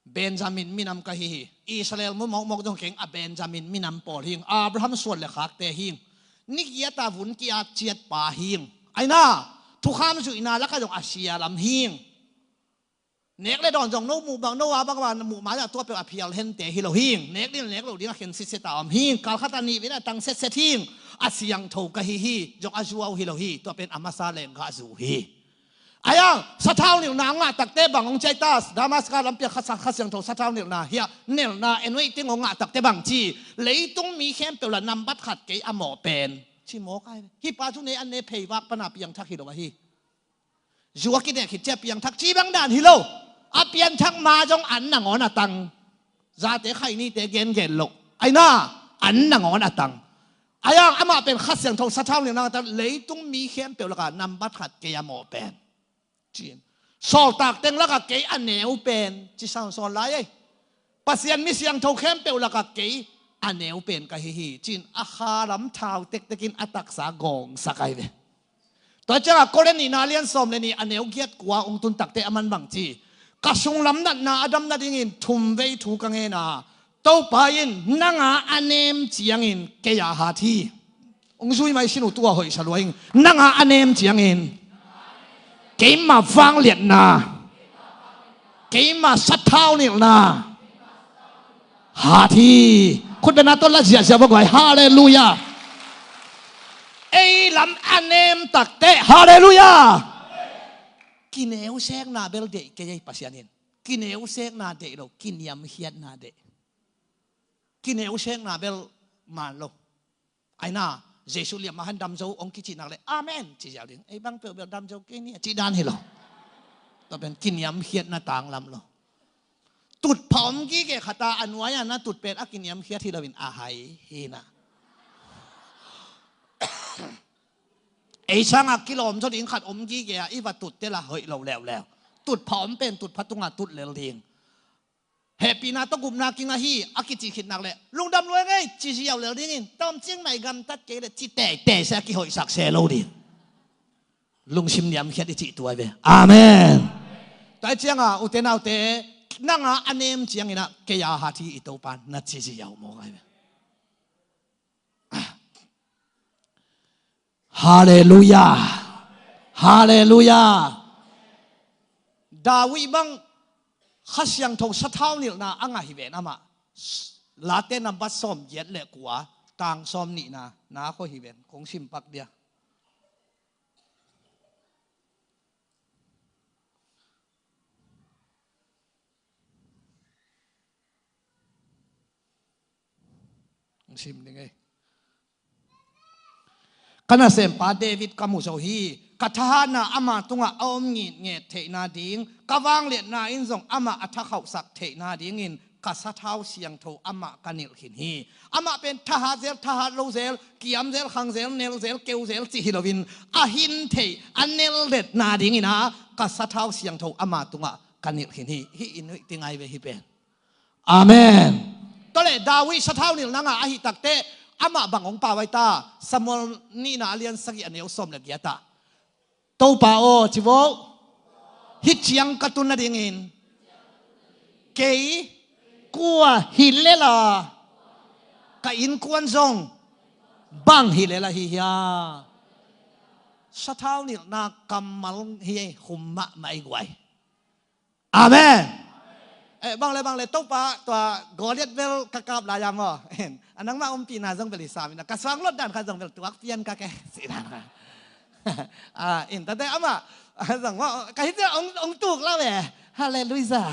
Benjamin minam ka hi hi. Israel mu mawkmawk zong keng, a Benjamin minam pawl hing. Abraham suan le khakte hing. Ni kiat a vun ki-at ciatpa hing. Aina, thukham zuihna lakah zong a sia lam hing. Nek le dawn zong no muh bang, no a bang, bang muh mai-ah tua peuh a phial hente hi lo hing. Nek ding nek lo ding a khen sitset a om hing. Kalkhat a nih vei a tang setset hing. A siangtho ka hi hi. Zong a zuau hi lo hi. Tua pen a masa lenggahzu hi. Ahi hang sathau nilhna hong ngah takteh bang hong ci ai ta? Damaska lampi-ah Kha, Kha Siangtho sathau nilhna hiah nelna anointing hong ngah takteh bang ci? Leitung mi khempeuh lah nambat khat kei a mawh pen, ci mawk ai. Hih pa cu ne an ne phei vak pana piangthak hi lo ahi. Zu a kinek khit ciah piangthak ci bang dan hi lo. A pianthak ma zong an nangawn a tang. Zate khainite gengen loh. Aina, an nangawn a tang. Ahi hang amah pen Kha Siangtho sathau nilhna a tang, leitung mi khempeuh lakah nambat khat kei a mawh pen, ci-in. Sawltak teng lakah kei a neu pen, ci sawnsawn lai ei. Pasian mi siangtho khempeuh lakah kei a neu pen ka hi hi, ci-in a kha lam thau tektekin a taksa gawngsak ai ve. Tua ciangah Korin nihna lian sawm le nih a neu giat kua hong tun takteh aman bang ci? Ka sunglam natna a dam nadingin thum vei thu ka ngen a, Topa in nanga a nem ciangin kei a hat hi. Hong zui mai sin uh, tua hoihsa lua ing. Nanga a nem ciangin keima vangliatna Keima sathau nilhna hat hi. Khut bengna tawh la ziahziah va guai. Halleluiah. Ei lam a nem takteh. Halleluiah. Kineusekna bel deih kei ei Pasian in. Kineusekna deih lo, kiniamkhiatna deih. Kineusekna bel man lo. Aina, Jesu liam a han damzo hong kicih nak leh, amen, ci ziau ding. Ei bang peuh bel damzo kei ni, a cih dan hi lo. Tua pen kiniamkhiatna tanglam lo. Tutphah om gige khat a, a nuai-a na tut pen a kiniamkhiat hi loin a hai hi na. Ei sangah kilawm zaw ding khat om gige a, i va tut teh la hoih lo leuleu. Tutphah om pen tutphah tungah tut lel ding. Hehpihna tawh gupna kinga hi, a kicih khit nak leh, lungdam lua ing ei, ci ziau lel dingin, tawmcik nai gamtat kei leh, ci teitei se a kihoihsak se lo ding. Lungsim niamkhiat i cih tua hi ve. Amen. Tua hi ciangah, ute naute, nang a a nem ciangin ah, kei a hat hi i Topa na ci ziau mawk ahi ve. Halleluiah. Halleluiah. David bang Kha Siangtho sathau nilhna a ngah hi ven amah. Late nambat sawm giat le kua, tang sawm nihna, na khaw hi ven, kong sim pak dia. Sim ding ei. Ka nasempa David ka mu zo hi. Ka thahatna ama tungah a om ngitnget theihna ding, ka vangliatna in zong amah a thakhauhsak theihna dingin ka sathau siangtho amah ka nilh khin hi. Amah pen thahat zel, thahat lo zel, kiam zel, khang zel, nel zel, keu zel cih hi loin a hin theih, a nel letna dingin ah ka sathau siangtho ama tungah ka nilh khin hi. Hih in hoih ti ngai ve hih pen. Amen. Tua leh David sathau nilhna ngah ahih takteh amah bang hong pau ai ta, Samuel nihna a lian sagih a neu sawm le giat ah, Topa aw, ci vo, hih ciang ka tun nadingin kei kua hi lela, ka innkuan zong bang hi lela hi hia? Sathau nilhna kammal hi, hum mahmah i guai. Amen. Eh, bang le, bang le, Topa, tua Goliath bel ka kap lai a maw. A nangmah ompihna zong bel i sam in a, ka suang lot dan khat zong bel tuak pian ka ke. Si dan khat. Ah, in tate amah, ah, zong maw, ka hi cia ong, ong tuk lau e. Halleluiah.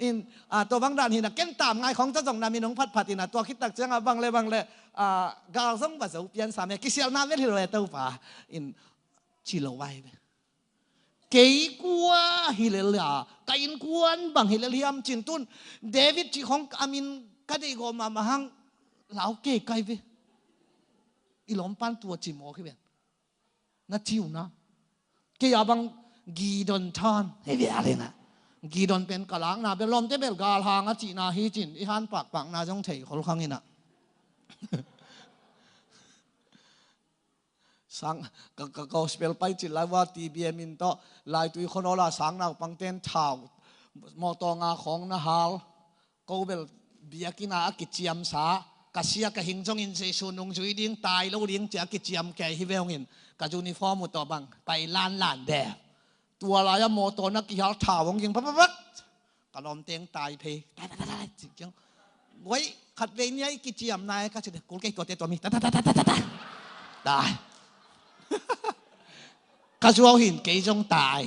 In, ah, tua bang dan hi na, ken tam ngai khong ca zong na min ong phatphat in a, tua khit tak ciang a bang le, bang le, ah, gal zong va zo pian sam e. Kisialna bel hi lo e Topa. In, ci lo vai ve. Kei kua hi lel a, ka innkuan bang hi lel hiam cin tun. David cih khong a min ka deih gawh mahmah hang lau kei kai ve. I lawmpan tua ci mawk hi ven. Na ci uh na. Kei a bang Gideon than. Hei ve a lena. Gideon pen ka lakna bel lawmte bel galhang a cihna hi cin. I han pakpakna zong thei khol khang in a. Sang, ka, ka gospel pai cil lai ua T B M in tawh, Laitui khonawla sang naupangten thau, mawtaw nga khawng na hal, ko bel biakinn a kiciamsa, ka sia ka hing zongin Jesu nungzui ding, tai lo ding cia kiciam kei hi ve hongin, ka uniform uh tawh bang, pai lanlan de. Tua lai-a mawtaw na kihal thau hong ging, pak, pak, pak. Ka lawmteng tai phei. Tai, tai, tai, tai, cik ciang. Guai, khat vei ni a i kiciam nai ka ci de. Kul kei tuate tua mi. Tai, tai, tai, tai, tai, tai. Tai. Ka zuau hin kei zong tai.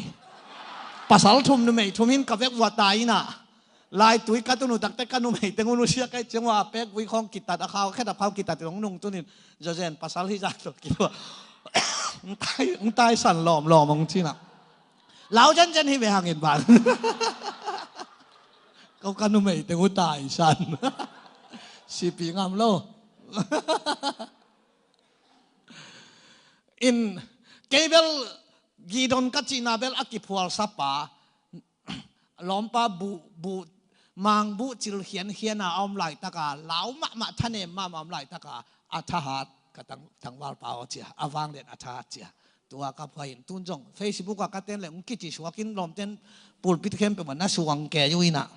Pasal thum numei thum hin ka vek vua tai ina. Laitui ka tun uh takte ka numei teng un uh sia kai ciang ua a pek vui khawng kitat a khau khet a phau kitat hong nung tunin. Zozen pasal hi zat lo ki vua. Ng tai, ng tai san lawm lawm hong cina. Lau zenzen hi ve hangin bang. Ko ka numei teng uh taisan. Sipi ngam lo. In, kei bel Gideon ka cihna bel a kiphualsa pa. Lawmpa buh, buh, mang buh cil khiankhian a om laitaka, lau mahmah thanem mahmah om laitaka, a thahat ka tang, tangvalpa aw cia, a vanglian a thahat cia. Tua ka phuai in tun zong Facebook a ka ten le ung kici suakin lawmten pulpit khempeuh mah na suang kei uh ina.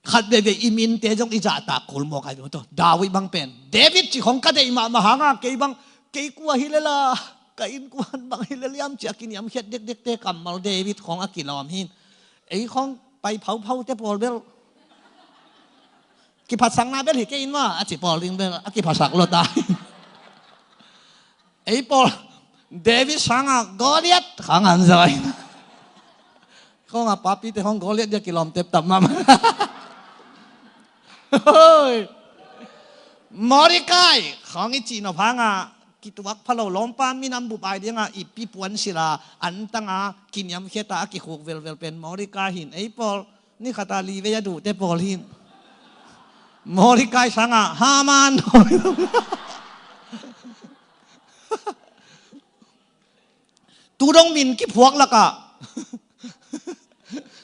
Khat veve i minte zong i zahtak kul mawk ai tawh. David bang pen. David ci khong ka deih mahmah hanga kei bang, kei kua hi lela. Ka innkuan bang hi lel hiam ci a kiniamkhiat dekdekte kammal David khawng a kilawm hi. Ei khawng pai phauphau te pawl bel kiphatsakna bel hi kei in mah a ci pawl ding bel a kiphatsak lo ta. Ei pawl David sangah Goliath khang an zai. Khawng a papite khawng Goliath dia kilawm teptap mahmah. Hoi. Mordecai khawng i cih nop hangah kituak pha lo, lawmpa minam bup ai dingah i pipuan sila antanga kiniamkhiata a kikhuk velvel pen Mordecai hin. Ei pawl ni khata li vei a duhte pawl hin. Mordecai sangah Haman. Tudong min kiphuak lakah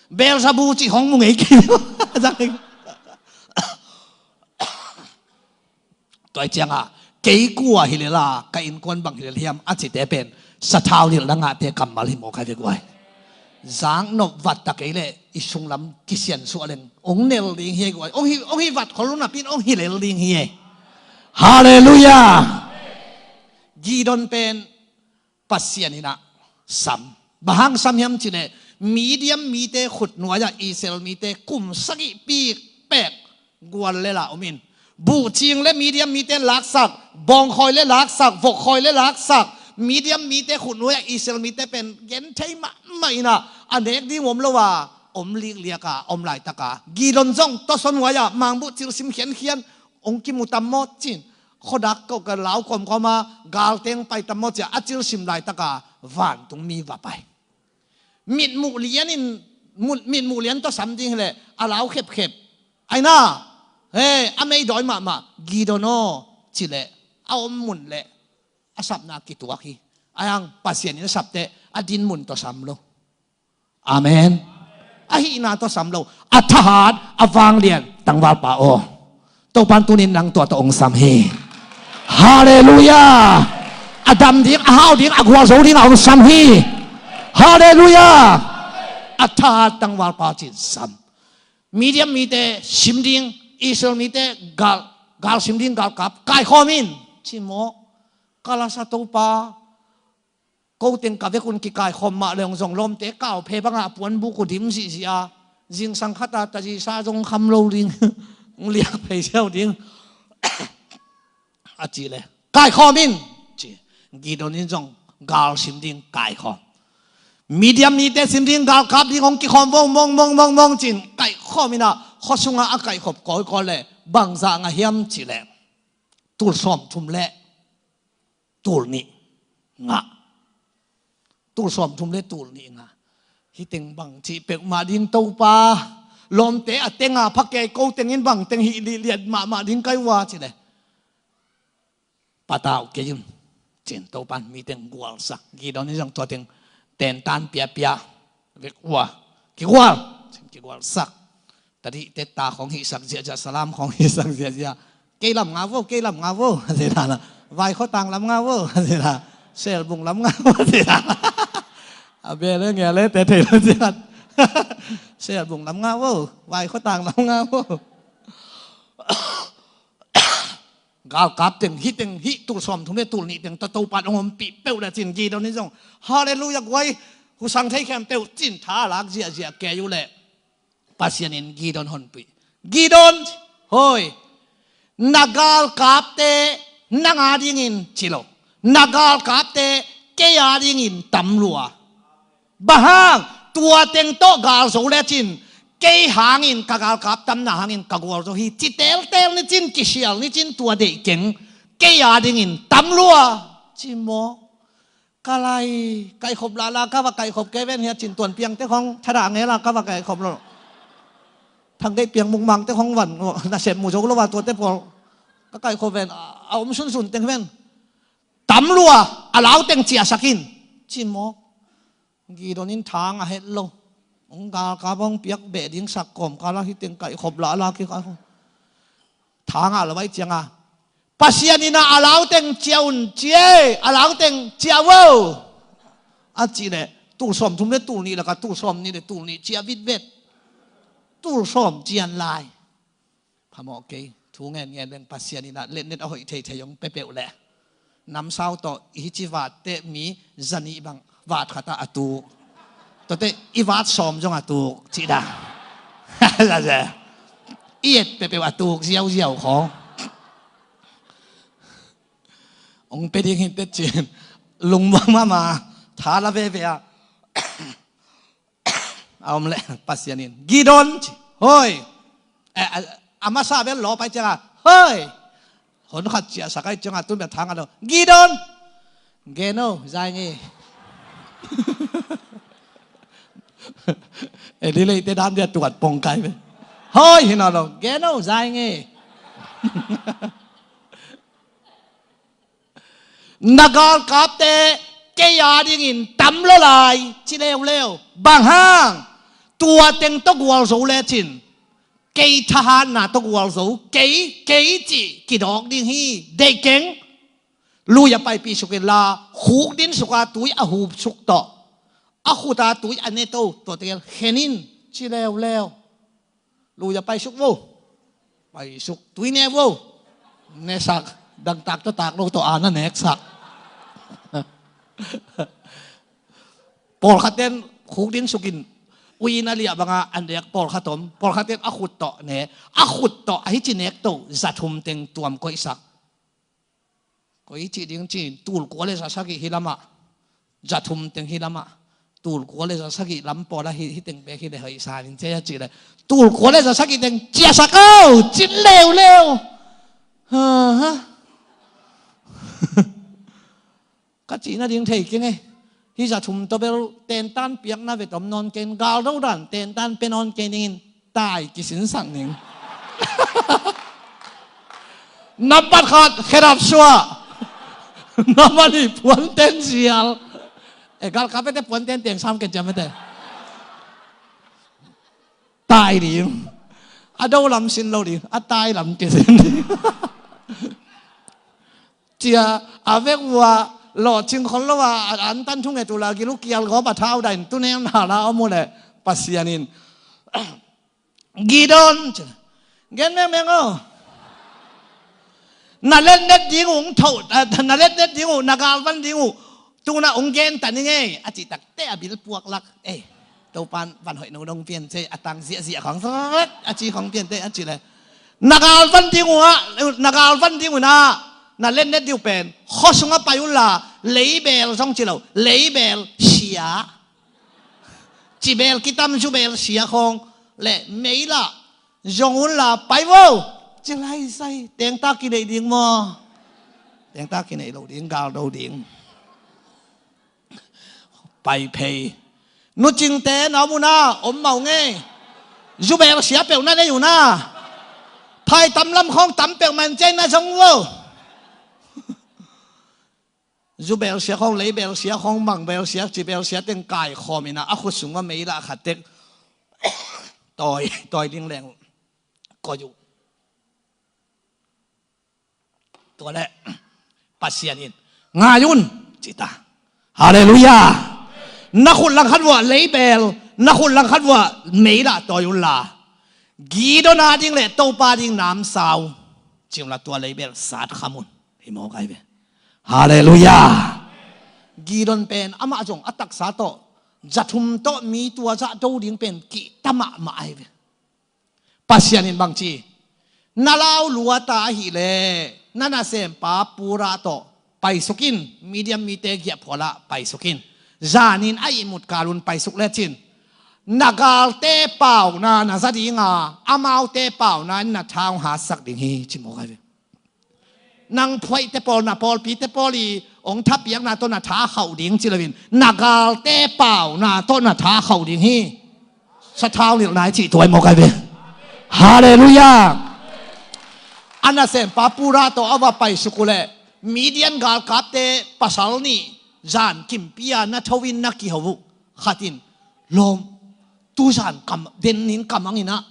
Beelzebub cih hong mu ngei kei. Tua ciangah kei kua hi lela ka innkuan bang hi lel hiam a cite pen sathau nilh na ngahte kammal hi mawk hai ve guai. Zaknop vat ta kei leh i sunglam kisiansuah leng ong nel ding hi guai. Ong hi, ong hi vat khol lo napi in ong hi lel ding hi. Halleluiah. Gideon pen Pasian in ah sam. Bang hang sam hiam cih leh Midian mite khut nuai-ah Israel mite kum sagih pikpek gual le la om in, buhcing le Midian mite laksak, bawngkhawi le laksak, vokkhawi le laksak, Midian mite khut nuai-ah Israel mite pen genthei mahmah in ah a nek ding om lo a om likliak a om laitaka Gideon zong tawsaw nuai-ah mangbuh cilsim khiankhian ong kimu tam maw cin, khuadak kawka lau kawmkawma galteng pai tam maw cia a cilsim laitaka vantungmi va pai. Mitmuh lianin, mu- mitmuh lian tawh sam ding hileh a lau khepkhep. Aina, he, a meidawi mahmah Gideon aw cileh a om mun leh a sapna kituak hi. Ayang Pasian in a sapteh a din mun tawh sam lo. Amen. A hihna tawh sam lo, a thahat a vanglian tangvalpa aw, Topan tunin nang tua tawh ong sam hi. Halleluiah. A dam ding, a hau ding, a gualzo ding a ong sam hi. Halleluiah. A thahat tangvalpa cin sam. Midian mite sim ding, Israel mite gal, gal sim ding galkap kaikhawm in ci maw? Ka lasa Topa, ko teng ka vekun kikaikhawm mah leng zong lawmte kauphe bangah puanbuk uh dim zihzih a, zingsang khata tazisa zong kham lo ding, liak phei siau ding a ci le, kaikhawm in ci. Gideon in zong gal sim ding kaikhawm. Midian mite sim ding galkap ding hong kikhawm vo mong mong mong mong cin kaikhawm in ah khuasungah a kaikhop kawikawi le bangzah ngah hiam ci le, tul sawm thum le tul nih ngah. Tul sawm thum le tul nih ngah. Hiteng bang cih peuhmah ding Topa, lawmte a tenga phakei ko tengin bang teng hih lihliat mahmah ding kai ua ci le, patau kei un cin Topan miteng gualsak. Gideon in zong tua teng tentan piapia vek ua, kigual cin kigualsak. Tadihte ta khong hihsak ziahziah, salam khong hihsak ziahziah. Kei lam nga vo, kei lam nga vo a zila, vaikhotang lam nga vo a zila, selbung lam nga vo a zila. A bele ngele te thei lo ziat. Selbung lam nga vo, vaikhotang lam nga vo. Galkap teng hiteng hih tul sawm thum le tul nih teng tawh Topan ong ompih peuh le cin Gideon in zong halleluiah guai, husang thei khempeuh cin tha lak ziahziah kei uh le. Pasian in Gideon honpih. Gideon, hoi, na galkapte nang a dingin ci lo, na galkapte kei a dingin tam lua. Bang hang, tua teng tawh gal zo lecin kei hangin ka galkap tamna hangin ka gual zo hi ci teltel nicin, kisial nicin, tua deih keng, kei a dingin tam lua ci maw? Ka lai, kaihkhop lala ka va kaihkhop kei ven hia cin tuan piangte khong thadah ngela ka va kaihkhop lo. Thanggeih piang mukmangte khong van nasep mu zo lo va tuate pawl ka kaihkhop ven a om sunsun teng ven. Tam lua, a lau teng ciahsak in ci maw? Gideon in thang a het lo. Ong galkap ong piak beh ding sak kawmkala hiteng kaihkhop lala kikaikhop. Thang a lo vai cianga Pasian in a lau teng cia un ci e, a lau teng cia vo a ci le tul sawm thum le tul nih laka tul sawm nih le tul nih cia vitvet. Tul sawm cian lai. Phamawh kei, thu ngen ngen leng Pasian in a letnet a hoih theithei ong pe peuh le. Namsau tawh i hici vatte mi zanih bang vat khatah a tuk. Tuate i vat sawm zong a tuk cih dah. I et peuhpeuh a tuk ziauziau khawng. Ong pe ding hi teh cin lungmuang mahmah tha la veve a. A om le Pasian in Gideon ci hoi. A masa bel law pai cianga hoi. Hon khat ciahsak ai cianga tun bia thang a lo Gideon. Geno zai nge. E di leite dan dia tuat pong kai be. Hoi hina lo geno zai nge. Na galkapte kei a dingin tam lo lai ci leuleu. Bang hang? Tua teng tawh gualzo lecin kei thahatna tawh gualzo kei kei cih kidawk ding hi. Deih keng. Lui a paipih suk inla khuk din suka tui a hup suk tawh a khuta tui a neto tuate khen in ci leuleu. Lui a pai suk vo. Pai suk tui ne vo. Nesak dangtak tawh tak lo tawh a na neksak. Pawlkhatten khuk din sukin ui na liah banga a nek pawlkhat om. Pawlkhatten a khut tawh ne a khut tawh a hici nek to zathum teng tuam koihsak. Koi cih ding cin tul kua le za sagih hi lamah zathum teng hi lamah tul kua le za sagih lam pawla hi teng pek hi le hoi sanin cia cih le tul kua le za sagih teng ciasak au cin leuleu. Ka cihna ding thei keng e. Hi zathum tawh bel tentan piakna ve tom nawn keng galdo dan tentan pe nawn keng dingin tai kisinsak ning. Nampat khat khedap suah. Nampat ni puanten sial. E galkapte puanten teng sam ken ciamte. Tai ding. A do lam sin lo ding a tai lam kisin ding. Cia a vek ua lawhcing khol lo a an tan thunget ula gilukial gawp a thau dain tuneng na la om uh le Pasian in Gideon ci gen mengmeng aw. Na letnet ding uh ung tho na letnet ding uh na galvan ding uh tuna ung gen ta ning ei a cih takte a bil puak lak ei. Topan van hoih no dong pian cei a tang ziahziah khong a ci khong pian te a ci le na galvan ding uh ah na galvan ding uh na na letnet ding uh pen khuasung a pai unla leibel zong ci lo leibel sia cibel kitam zubel sia khong le meila zong unla pai vo. Ci lai sai tengta kineih ding maw? Tengta kineih lo ding galdo ding. Pai phei. Nucingte na om una om mau ngei. Zubel sia peuh na nei una. Phai tam lam khawng tam peuh man cei na zong vo. Zubel sia khawng leibel sia khawng mangbel sia cibel sia teng kai khawm ina a khut sungah mei lah khat tek tawi tawi ding leng koih uh. Tua le Pasian in ngai un cita. Halleluia. Na khut langkhat vuah leibel na khut langkhat vuah mei lah tawi unla Gideon a ding le Topa ding namsau ci unla tua leibel sat kham un. Hi mawk ai ve. Halleluia. Gideon pen amah zong a taksa tawh zathum tawh mi tua zah do ding pen kihta mahmah ai ve. Pasian in bangci na lau luata ahileh na nasempa Purah tawh paisuk in. Midian mite giahphualah paisuk in. Zanin a ihmut kalun paisuk lecin na galte pauna na za dinga amaute pauna in na tha hong hatsak ding hi ci mawk ai ve. Nang phuaihte pawl na pawlpite pawl i hong thapiakna tawh na tha khauh ding ci loin na galte pauna tawh na tha khauh ding hi. Sathau nilh nai cih tuai mawk ai ve. Halleluia. A nasempa Purah tawh a va paisuk uh leh Midian galkapte pasal nih zan kimpi a na tho in na kiho uh khatin lawm tuzan kam denin kamang inah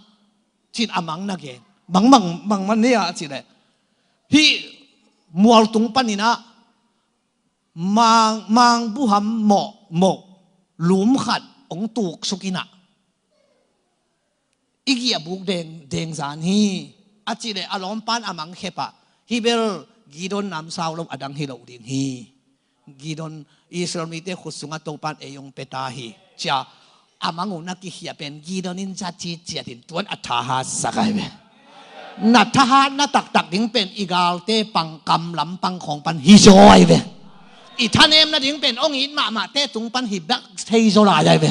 cin a mang na gen mangmang mangman nia a cih leh hih mualtung paninah mang mang buham mawh mawh lum khat hong tuksuk inah i giahbuk deng dengzan hi a cih leh a lawmpan a mangkhepah hih bel Gideon namsau lo a dang hi lo ding hi. Gideon, Israel mite khut sungah Topan ei hong pia ta hi, ci-a a mang uh na kikhia pen Gideon in za citciat in tuan a thahatsak ahi ve. Na thahatna taktak ding pen i galte pang, kam lam pang khawng pan hi zaw ahi ve. I thanemna ding pen hong it mahmahte tung pan hi bek thei zaw lai ahi ve.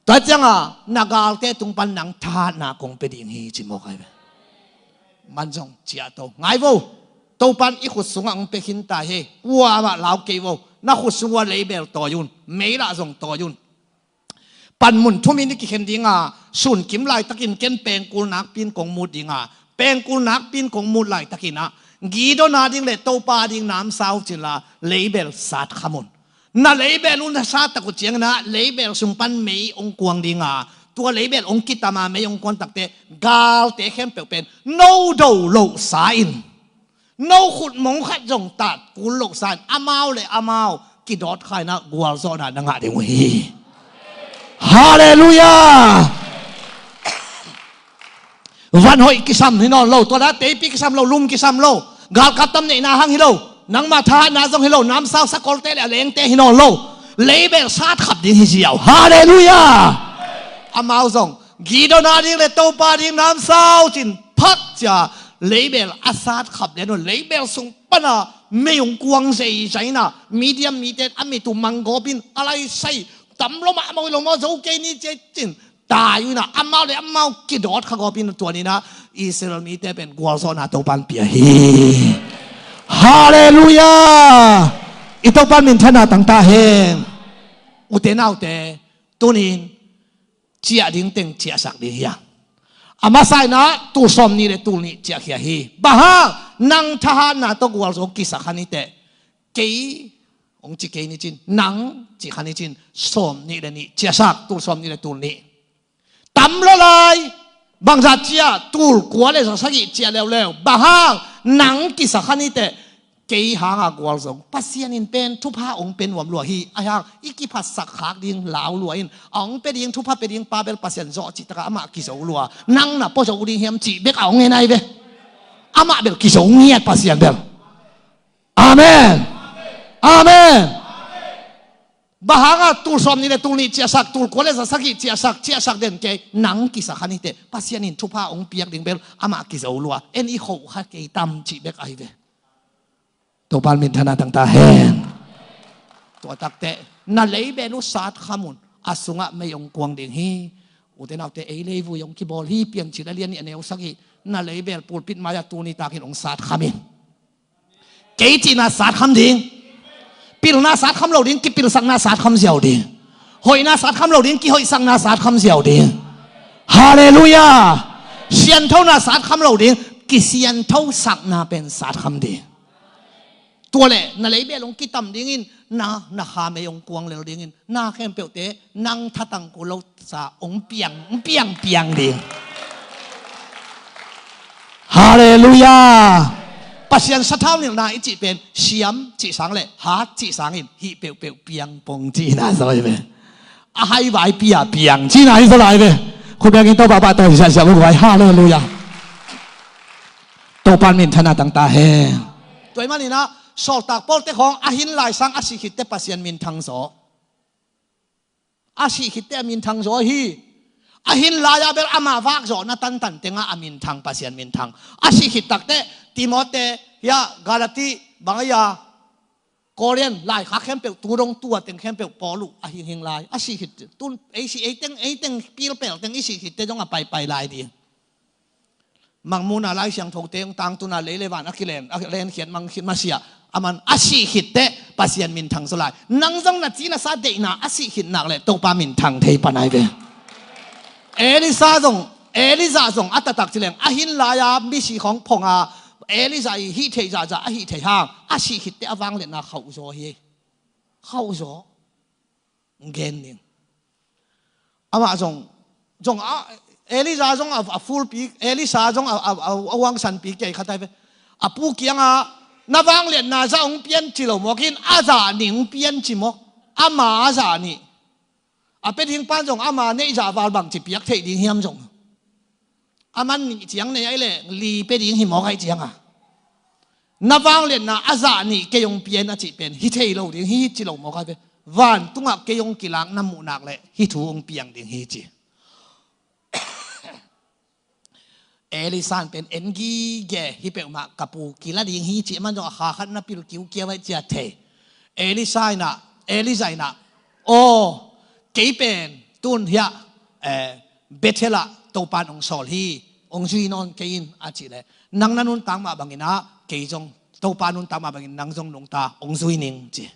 Tua ciangah na galte tung pan nang thahatna kong pia ding hi, ci mawk ahi ve. Man zong ciah to. Ngai vo. Topan i khut sungah hong pia khin ta hi. Ua mah lau kei vo. Na khut sung ua leibel tawi un. Mei lah zong tawi un. Panmun thumin i kikhen dinga, sunkim laitakin ken pengkul nakpin kong mut dinga, pengkul nakpin kong mut laitakin ah, Gideon a ding le Topa a ding namsau cin la, leibel satkham un. Na leibel un na sat tak uh ciangin ah, leibel sung pan mei hong kuang dinga, tua leibel hong kitama mei hong kuang takte, galte khempeuh pen no do lohsa in, no khutmong khat zong tat kul lohsa in, amau le amau kidawt kha in ah gualzawhna na ngah ding uh hi. Halleluiah. Van hoih kisam hi nawn lo, tua dah teipi kisam lo, lum kisam lo, galkap tam neihna hang hi lo, nangmah thahatna zong hi lo, namsau sakolte le a lengte hi nawn lo, leibel satkhap ding hi ziau. Halleluiah. Amau zong Gideon a ding le Topa a ding namsau cin phak cia, leibel a satkhap lian un, leibel sung pana mei hong kuang zeizai in ah, Midian mite a mit uh manggawp in a laisai, tam lo mah, mawi lo maw, zo kei ni, ci-a cin tai uh in ah, amau le amau kidawt kha gawp in, tua ni in ah Israel mite pen gualzawhna Topan pia hi. Halleluiah. I Topan minthanna tang ta hen. Ute naute, tunin ciah ding teng ciahsak ding hi a, a masa in ah tul sawm nih le tul nih ciahkhia hi. Bang hang? Nang thahatna tawh gualzo kisa kha ni teh, kei hong ci kei ni cin, nang ci kha ni cin, sawm nih le nih ciahsak, tul sawm nih le tul nih. Tam lo lai. Bangzah ciah? Tul kua le za sagih ciah leuleu. Bang hang? Nang kisa kha ni teh, kei hanga gualzo Pasian in pen thupha hong pia nuam lua hi. Ahi hang i kiphatsak khak ding lau lua in, a hong pia ding, thupha pia ding pa bel Pasian zawh cih takah amah kizo lua. Nang na pua zo ding hiam cih bek a hong ngen ahi ve. Amah bel kizo ngiat, Pasian bel. Amen. Amen. Bang hanga tul sawm nih le tul nih ciahsak, tul kua le za sagih ciahsak, ciahsak den kei, nang kisa kha ni teh, Pasian in thupha hong piak ding bel amah kizo lua. En i khoh kha kei tam cih bek ahi ve. Topan minthanna tang ta hen. Tua takteh na leibel uh satkham un, a sungah mei hong kuang ding hi. Ute naute, ei leivui hong kibawl hi, Piancil a lian nih a neu sagih, na leibel pulpit mai-ah tuni takin hong satkham in. Kei cihna satkham ding. Pilna satkham lo ding, kipilsakna satkham ziau ding. Hoihna satkham lo ding, kihoihsakna satkham ziau ding. Halleluiah. Sianthona satkham lo ding, kisianthosakna pen satkham ding. Tua le na leibel hong kitam dingin, na, na kha mei hong kuang lel dingin, na khempeuhte nang thatang kul lo sa hong piang, hong piang piang ding. Halleluiah. Pasian sathau nilhna i cih pen siam cih sang le hat cih sangin hih peuhpeuh piang pong cihna zaw hi ve. A hai vai pia piang cihna hi zaw lai ve. Khut bengin Topa pahtawi siahsiah uh vai. Halleluiah. Topan minthanna tang ta hen. Tua ahih manin ah Sawltak Pawlte khawng a hin lai sang a sih khitteh Pasian minthang zaw. A sih khitteh a minthang zaw hi. A hin lai-ah bel amah vak zawhna tantan tengah a minthang, Pasian minthang. A sih khit takteh Timote, hiah Galati, bang a hiah Korin, laikhak khempeuh, tu dong tua teng khempeuh Paul uh a hing hing lai. A sih khit tun ei sih, ei teng, ei teng pilpel teng i sih khitteh zong a paipai lai ding. Mangmuhna Lai Siangthote hong tangtunna lei le van a kilen, a lenkhiat mang khit masiah, aman a sih khitteh Pasian minthang zaw lai. Nang zong na ci na sa deihna a sih khit nak le Topa minthang thei pan ahi ve. Elisa zong, Elijah zong a taktak ci leng, a hin lai-a misi khawng phong a, Elijah i hih theih zahzah a hih theih hang a sih khitteh a vangliatna khauh zaw hi. Khauh zaw. Gen ning. Amah zong, zong a, Elijah zong a, a fulpi, Elisha zong a, a, a, a huangsanpi kei khat ahi ve. A pu kiangah, na vangliatna zah hong pian ci lo mawk in, a zah ning pian ci mawk. Ama a zah nih. A pia ding pan zong ama neih zah val bangci piak theih ding hiam zong. Aman nih ciang nei ahih leh li pia ding hi mawk ahih ciangah. Na vangliatna a zah nih kei hong pia in a cih pen hi thei lo ding hi ci lo mawk ai ve. Vantungah kei hong kilak na muhnak le hih thu hong piang ding hi ci. Elisa in pen en gige hi peuhmah ka pu kila ding hi ci, aman zong a kha khat na pil kiukiau ai cia thei. Elisa in ah, Elisa in ah, aw, kei pen tun hiah, eh, Bethel ah Topan hong sawl hi, hong zui nawn kei in a cih leh, nang na nuntak mah bangin ah kei zong Topa nuntak mah bangin nang zong nungta hong zui ning ci.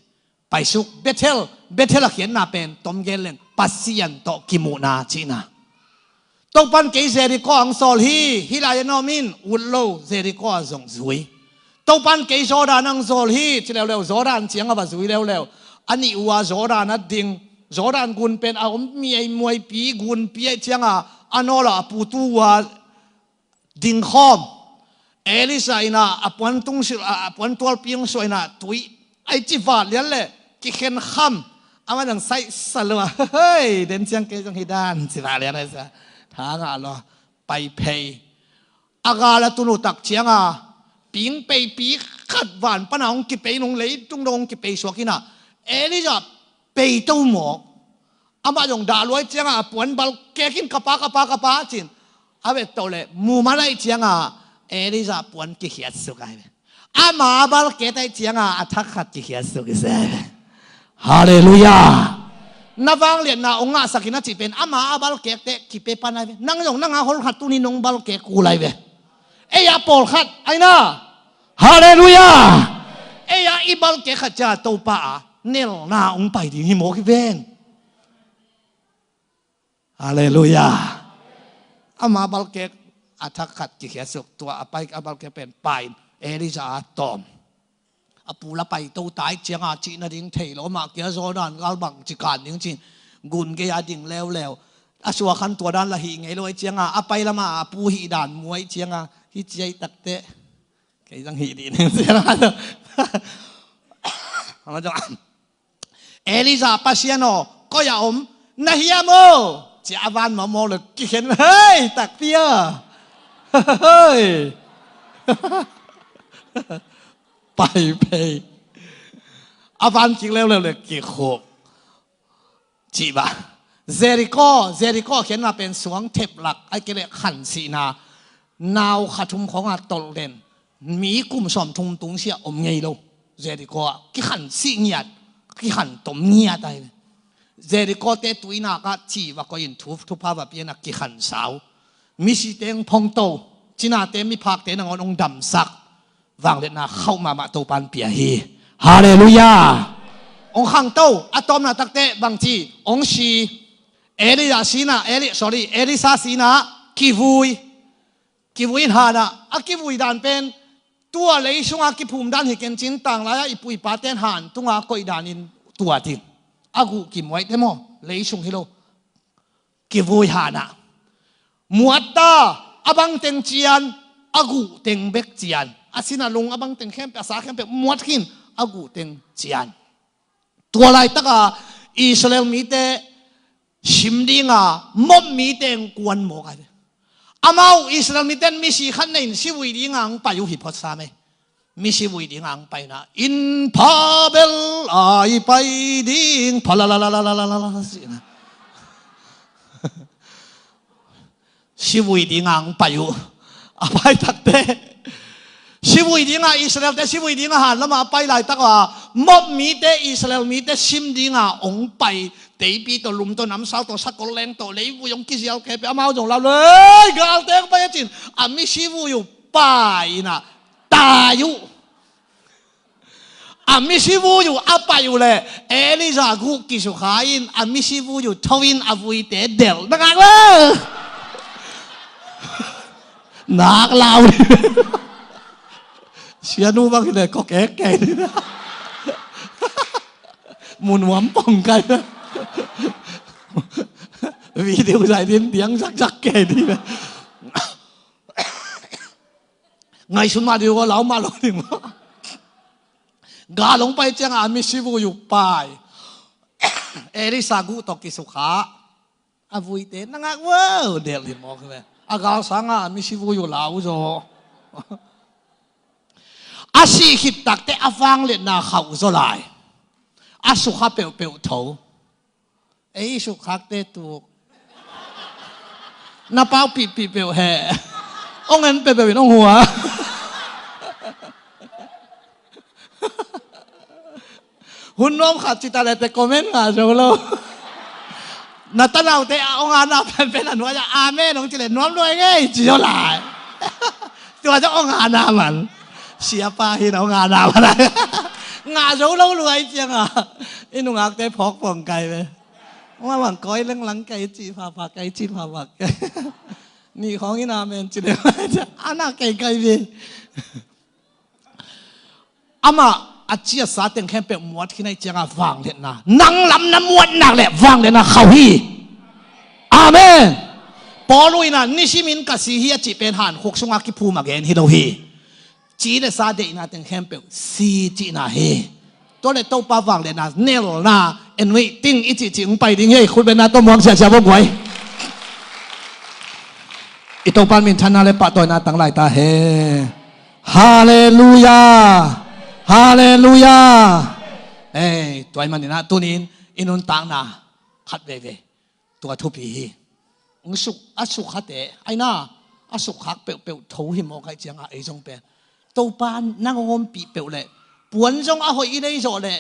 Paisuk, Bethel, Bethel a khiatna pen tom gen leng Pasian tawh kimuhna cihna. Topan kei Jericho ang sawl hi, hih lai-ah na om in, ut lo, Jericho ah zong zui. Topan kei Jordan ang sawl hi ci leuleu, Jordan ciang a va zui leuleu. A nih uh a Jordan a ding, Jordan gun pen a om mi ei muaipi gunpi aih cianga a nawla a putu uh a dingkhawm. Elisa in ah a puan tung si, a, a puan tualpi hong suah in ah tui ai ci vat lian le kikhen kham. Amah dang saih sa lua. Hei, den ciang kei zong hi dan ci vat lian ai sa. Tha ngah lua. Pai phei. A gal a tun uh tak cianga ping peipi khat van pana hong kipei nung leitung dong hong kipei suak in ah Elisa pei to mawk. Amah zong dah luai cianga a puan bal kek in ka pa, ka pa, ka pa cin. A vet to le mumal ai cianga Elisa puan kikhiat suk ai ve. Ama a bal kek ai cianga a thak khat kikhiat suk i se ai ve. Halleluiah. Na vangliatna hong ngahsak in a cih pen ama a bal kekte kipe pan ai ve. Nang zong nang a hol khat tuni nong bal kek kul ai ve. Ei a pawlkhat ai na. Halleluiah. Ei a i bal kek khat cia Topa a nelna hong pai ding hi mawk hi ven. Halleluiah. Ama balkek a thak khat kikhiat suk, tua a pai a balkek pen pai in Elijah a tawm. A pu la pai to tai cianga cih nading thei lo, mah kia Jordan gal bang ci kan ding cin gun gei a ding leuleu. A suakhan tua dan la hih ngei lo ai cianga a pai lama a pu hih dan muai cianga hih ciai takte. Kei zang hih dih ning cianga. Ama zong Elijah Pasian aw, koi a om na hiam aw? Cia a van mawkmawk le kikhen, hei takpi a. Hei. Pai pei. A van kik leuleu le kikhup. Cih bah. Jericho, Jericho a khiatna pen suang thep lak ai kei le khansihna. Nau kha thum khawngah tolh den. Mi kum sawm thum tung sia om ngei lo. Jericho ah kikhan sih ngiat, kikhan tom ngiat ai. Jericho te tuinak ah ci va koih in thu, thupha va pian a kikhan sau. Misi teng phongto, cinate miphakte nangawn hong damsak. Vangliatna khauh mahmah Topan pia hi. Halleluiah. Hong khangto, a tawpna takte bangci hong si. Elijah sina, Eli, sorry, Elisha sina kivui. Kivui in hanah a kivui dan pen tua lei sunga kiphum dan hi kencin, tanglai-ah i pu i paten han tunga koih danin tua ding. A guh kimuaite maw, lei sung hi lo. Kivui hanah muatta, a bangteng cian, a guhteng bek cian. A sinalung a bangteng khempeuh, a sa khempeuh muat khin, a guhteng cian. Tua laitaka Israel mite sim dinga Moab mite hong kuan mawk ai ve. Amau Israel mite in misi khat nei in sivui dinga hong pai uh hi phot sam ei. Misi vui dinga hong paina in phabel ai pai ding pha la la la la la la la la. Sivui dinga hong pai uh. A pai takte sivui dinga, Israelte sivui dinga han lama a pai laitak a, Moab mite Israel mite sim dinga hong pai. Teipi tawh, lum tawh, namsau tawh, sakol leng tawh, leivui hong kizial kei pe, amau zong lau lei galte hong pai a cin, a misivui uh pai inah tai uh. A misivui uh a pai uh leh Elijah guh kisukha in a misivui uh tho in a vuite delh na ngak le. Nak lau. Sianu bang hi le kok ek kei dih na. Munuam pong kai na. Video zai din diang zakzak kei dih na. Ngaihsun mah dih uh a, lau mah lo dih mah. Gal hong pai ciangah a misivui uh pai. Elisha guh tawh kisukha. A vuite na ngak uh a, delh hi mawk ve. A gal sangah a misivui uh lau zaw. A sih khit takte a vangliatna khauh zaw lai. A sukha peuhpeuh tho. Ei sukkhakte tuk. Na paupihpih peuh he. Ong en peuhpeuh in ong hua. Hun nuam khat cita lete comment ngah zo lo. Na tanaute a ong ana penpen a nuai a amen ong cile nuam luai ngei ci zo lai. Tua zo ong ana man. Siapa hi na ong ana man. Ngah zo lo luai cianga i nungakte phawk pong kai ve. Ong a bang koi lenglang kai ci phapha kai ci phapha kai. Ni khawng in amen cile ana kai kai ve. Amah a ciatsa teng khempeuh muat khin ahih cianga vangliatna nang lam na muatnak le vangliatna khauh hi. Amen. Paul uh inah nisimin ka si hi a cih pen hankhuk sunga kiphum a gen hi lo hi. Ci le sa deihna teng khempeuh si cihna hi. Tua le Topa vangliatna nelna en uh hi ting i cihcih hong pai ding hi. Khutbetna tawh muang siasia vok guai. I Topa minthanna le pahtawina tang lai ta he. Halleluia. Halleluia. Ei, tua ahih maninah tunin i nuntakna khat veve tua thupi hi. Hong suk a sukkhate aina a sukkhak peuhpeuh tho hi mawk ahih cianga ei zong pen Topa nang hong ompih peuh le puan zong a hoih i lei zawh le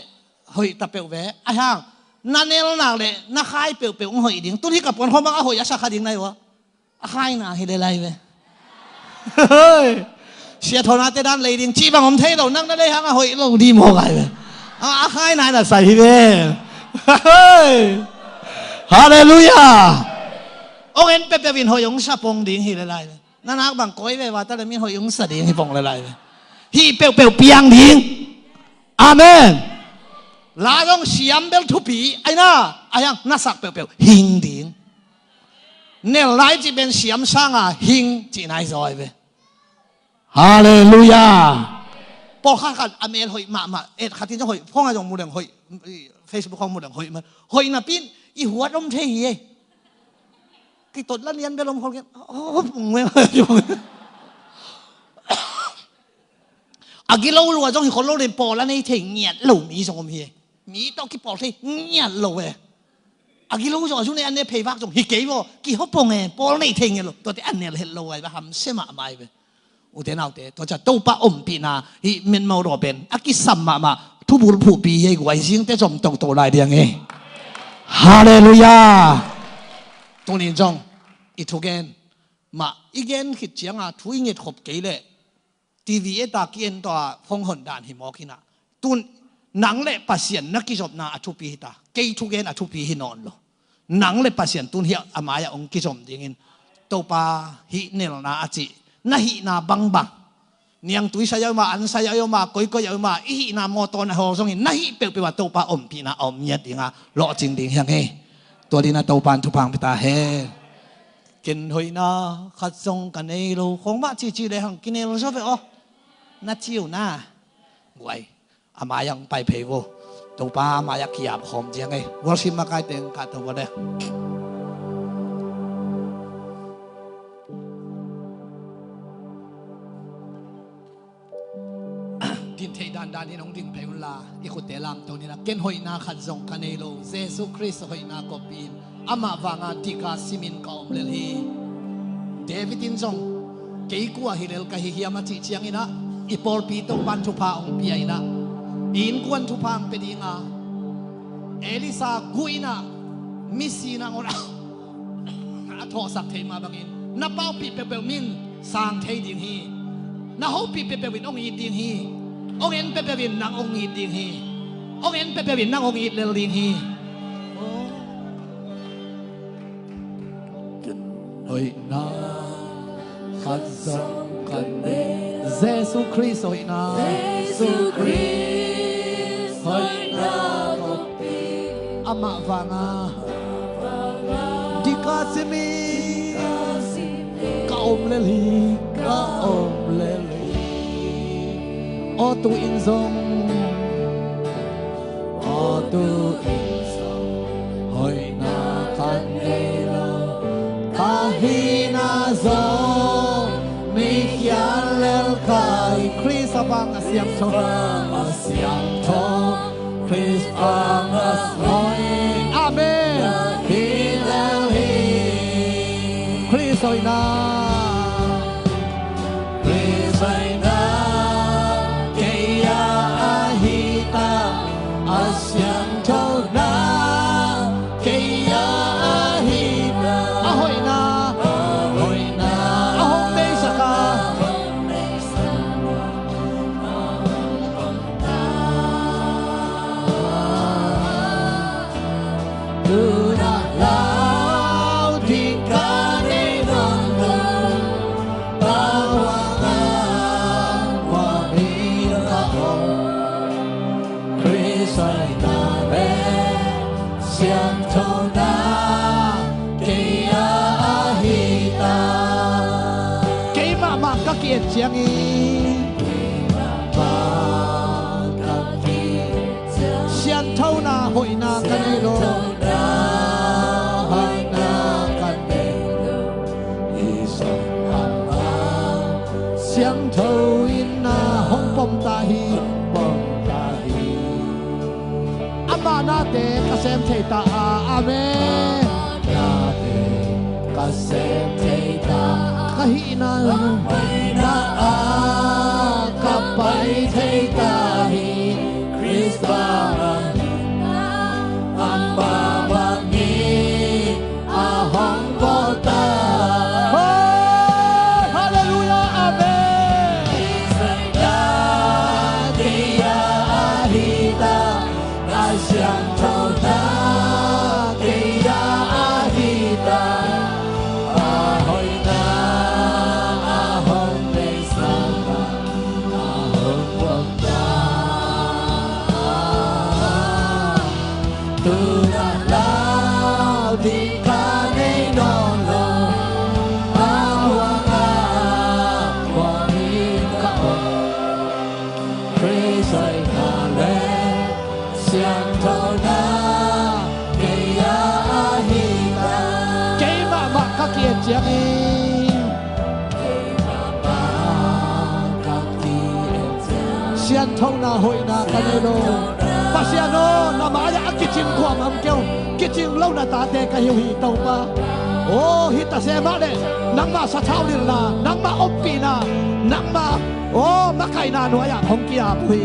hoih ta peuh ve. Ahi hang na nelnak le na khai peuhpeuh hong hoih ding. Tun hi ka puan khawm bang a hoih a sakha ding nai uh a a khaina hi le lai ve. Siathawna te dan lei ding cih bang om thei lo nang na lei hang a hoih lo di mawk ai ve. A khaina na sai hi ve. Halleluia. Ong en peuhpeuh in hoih ong sa pong ding hi le lai ve. Na nak bang koi ve vata le min hoih ong sa ding hi pong le lai ve. Hih peuhpeuh piang ding. Amen. La zong siam bel thupi aina ahi hang na sak peuhpeuh hing ding. Nel lai cih pen siam sanga hing cih nai zaw ai ve. Halleluia. Pawlkhat khat a mel hoih mahmah et khatin zong hoih phone a zong muleng hoih Facebook khawng muleng hoih man hoih napin i huat om thei hi ei. Kitot la nian bel om khol kian. A gilo lua zong hi khol lo le pawl a nei thei ngiat lo mi zong om hi ei. Mi tawh kipawl thei ngiat lo e. A gilo zong a zu nei an ne phei vak zong hi kei vaw kihopong e pawl nei thei ngiat lo tuate a nel het lo ai va hamse mahmah ai ve. Ute naute tua ca Topa ompihna hih menmo daw pen a kisam mahmah thubul phuhpi hi ei guai zingte zom toto lai diang e. Halleluia. Tunin zong i thugen mah i gen khit cianga thu i ngetkhop kei leh TV eta ki-en tawh a phone hon dan hi mawk hinah tun nang le Pasian na kizopna a thupi hita. Kei thugen a thupi hi nawn lo. Nang le Pasian tun hi a mai-ah hong kizom dingin Topa hih nelna a cih na hihna bangbang niangtui sai a um a an sai a um a koikoi a um a i hihna mawtaw na hawl zongin na hih peuhpeuh ah Topa ompihna a om ngiat dinga lawhcing ding hiang hi. Tua dinga Topa in thupha hong pia ta hen. Ken hoihna khat zong ka nei lo khong mah cici le hang kinel zaw ve aw. Na ci uh na guai. A mai-ah hong pai phei vo. Topa a mai-ah ki-ap khawm ciang ei. Worship makaite hong kahto vo le. Din theih dandan in hong ding phei unla i khutte lamto nina ken hoihna khat zong ka nei lo. Jesu Khrist hoihna koppi in amah vanga dika simin ka om lel hi. David in zong kei kua hi lel ka hi hiam a cih cianginah i pawlpi Topan thupha hong pia inah i innkuan thupha hong pia dinga Elisa guh inah misi nangawn a thawhsak thei mah bangin na paupih peuhpeuh min sang thei ding hi. Na hopih peuhpeuh in hong it ding hi. Hong en peuhpeuh in nang hong it ding hi. Hong en peuhpeuh in nang hong it lel ding hi. Hoihna khat zong ka nei. Jesu Khrist hoihna. Jesu Khrist hoihna. Amah vanga dika simi ka om lel hi, ka om lel hi. Aw tu in zong, aw tu in zong hoihna khat nei lo. Ka hihna zong mi khial lel ka Khrist a vang a siangtho. Khrist a vang a hoih. Amen. Khrist hoihna. Khrist hoihna kei a ahi ta, a siangthona kei a ahi ta. A hoihna. A hoihna. A hong teisak a. Tuna lau ding ka nei nawn lo, a huang a huang in ka om. Khrist hoihna le siangthona kei a ahi ta. Keimah mah ka ki-et ciangin, keimah mah ka ki-et ciangin, sianthona hoihna ka nei lo. Sianthona hoihna ka nei lo. Hih zong amah siangtho in na hong pom ta hi. Hong pom ta hi. Amah nate ka sem thei ta a. Amen. Amah nate ka sem thei ta a. Ka hihna, ka hihna a ka pai thei ta hi. Khrist bang a, amah bangin a hong bawl ta. Oh, hallelujah, amen. Khrist hoihna kei a ahi ta, a siangthona kei a ahi ta, a hoihna a hong teisak a, a hong pom ta. Tuna lau ding ka nei nawn lo, a huang a huang in ka om. Khrist hoihna le siangthona kei a ahi ta. Keimah mah ka ki-et ciangin, keimah mah ka ki-et ciangin, sianthona hoihna ka nei lo. Pasian aw, na mai-ah a kicing kua om kei un. Kicing lo na tate ka hi uh hi, Topa. Aw, hi ta se mah leh nangmah sathau lilna, nangmah ompihna, nangmah, aw, makaihna nuai-ah hong ki-ap uh hi.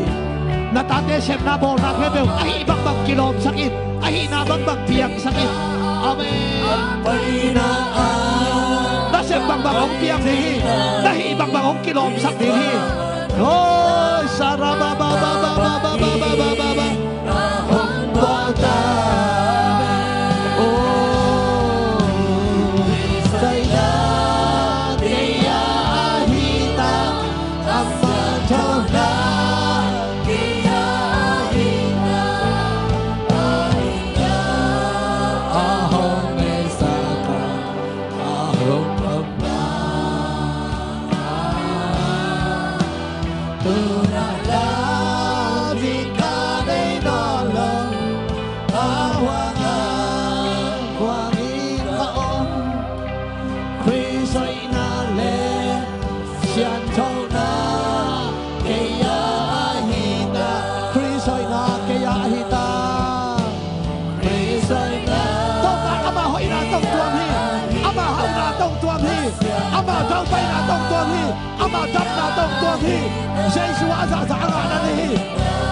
Na tate sepna bawlna peuhpeuh ahih bangbang kilawmsak in, ahihna bangbang piangsak in. Amen. Na sep bangbang hong piang ding hi. Na hih bangbang hong kilawmsak ding hi. Oi, sarababababababababababa. Hong bawl ta. Oh, Khrist hoihna kei a ahi ta, a siangthona kei a ahi ta, a hoihna a hong teisak a, a hong pom ta. Tuna lau ding ka nei nawn lo, a huang a huang in ka om. Khrist hoihna le sianthona kei a ahi ta. Khrist hoihna kei a ahi ta. Khrist hoihna. Topa, ama hoihna tawh tuam hi. Ama hauhna tawh tuam hi. Ama daupaina tawh tuam hi. Ama dapna tawh tuam hi. Jesu a zahzah a ngah na nei hi.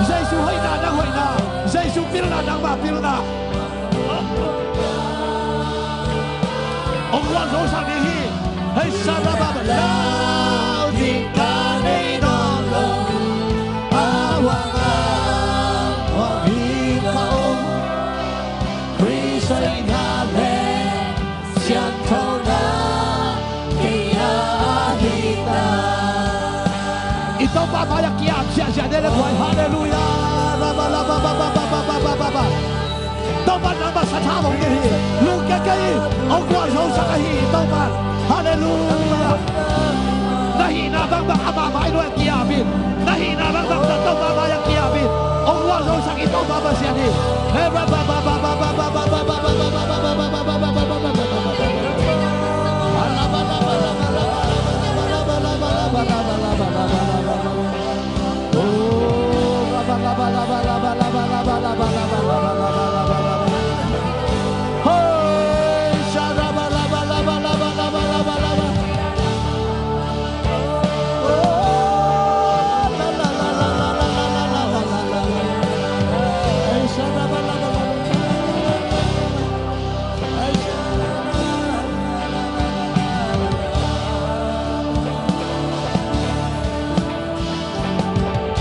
Jesu hoihna nang hoihna. Jesu pilna nangmah pilna. Hong gualzosak ding hi. Hei, sarababa, lau ding ka nei nawn lo. A huang a huang in ka om. Khrist hoihna le sianthona kei a ahi ta. I Topa mai-ah ki-ap ziahziah dele buai. Halleluiah. Raba, raba, raba, raba. Topa nangmah sathau hong nei hi. Lungkia kei, hong gualzosak ahi Topa. Halleluiah. Na hihna bangbang ama mai nuai-ah ki-ap in. Na hihna bangbang Topa mai-ah ki-ap in. Hong gualzosak i Topa Pasian hi. He, raba, raba, raba.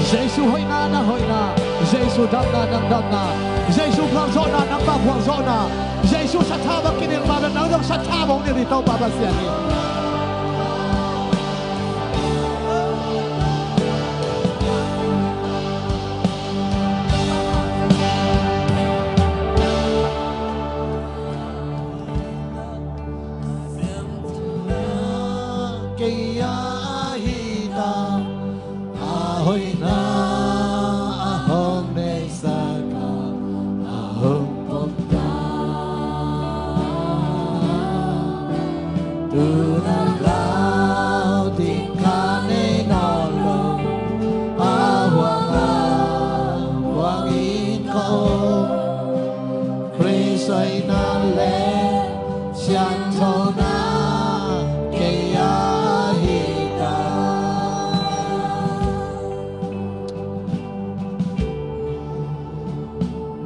Jesu hoihna, nang hoihna. Jesu damna, nang damna. Jesu phuakzawhna, nangmah phuakzawhna. Jesu sathau bang kinilh mah bangin nang zong sathau hong nilh hi, Topa Pasian hi. Kei a hi ta, a hoihna a hong neihsak a, a hong pom ta. Tu na kau ding kha nei nawn lo, a huang a huang in ka om. Khrist hoihna le siangthona kei a hi ta.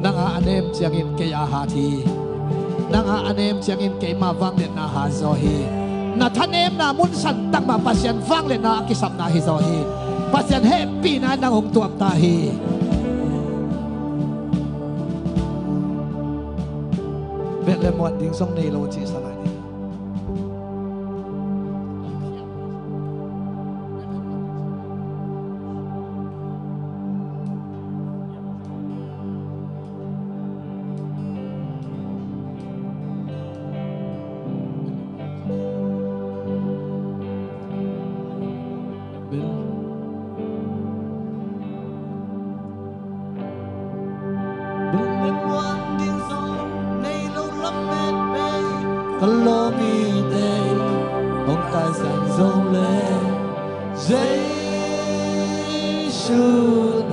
Nang a a nem ciangin kei a hat hi. Nang a a nem ciangin keima vangliatna hat zaw hi. Na thanemna mun santak mah Pasian vangliatna a kisapna hi zaw hi. Pasian hehpihna nang hong tuam ta hi. Bethlehem muan ding zong nei lo ci sa lai ni. Bel, bel le muan ding zong nei lo lamet bei, ka lawm i tei hong taisan zong le Jesu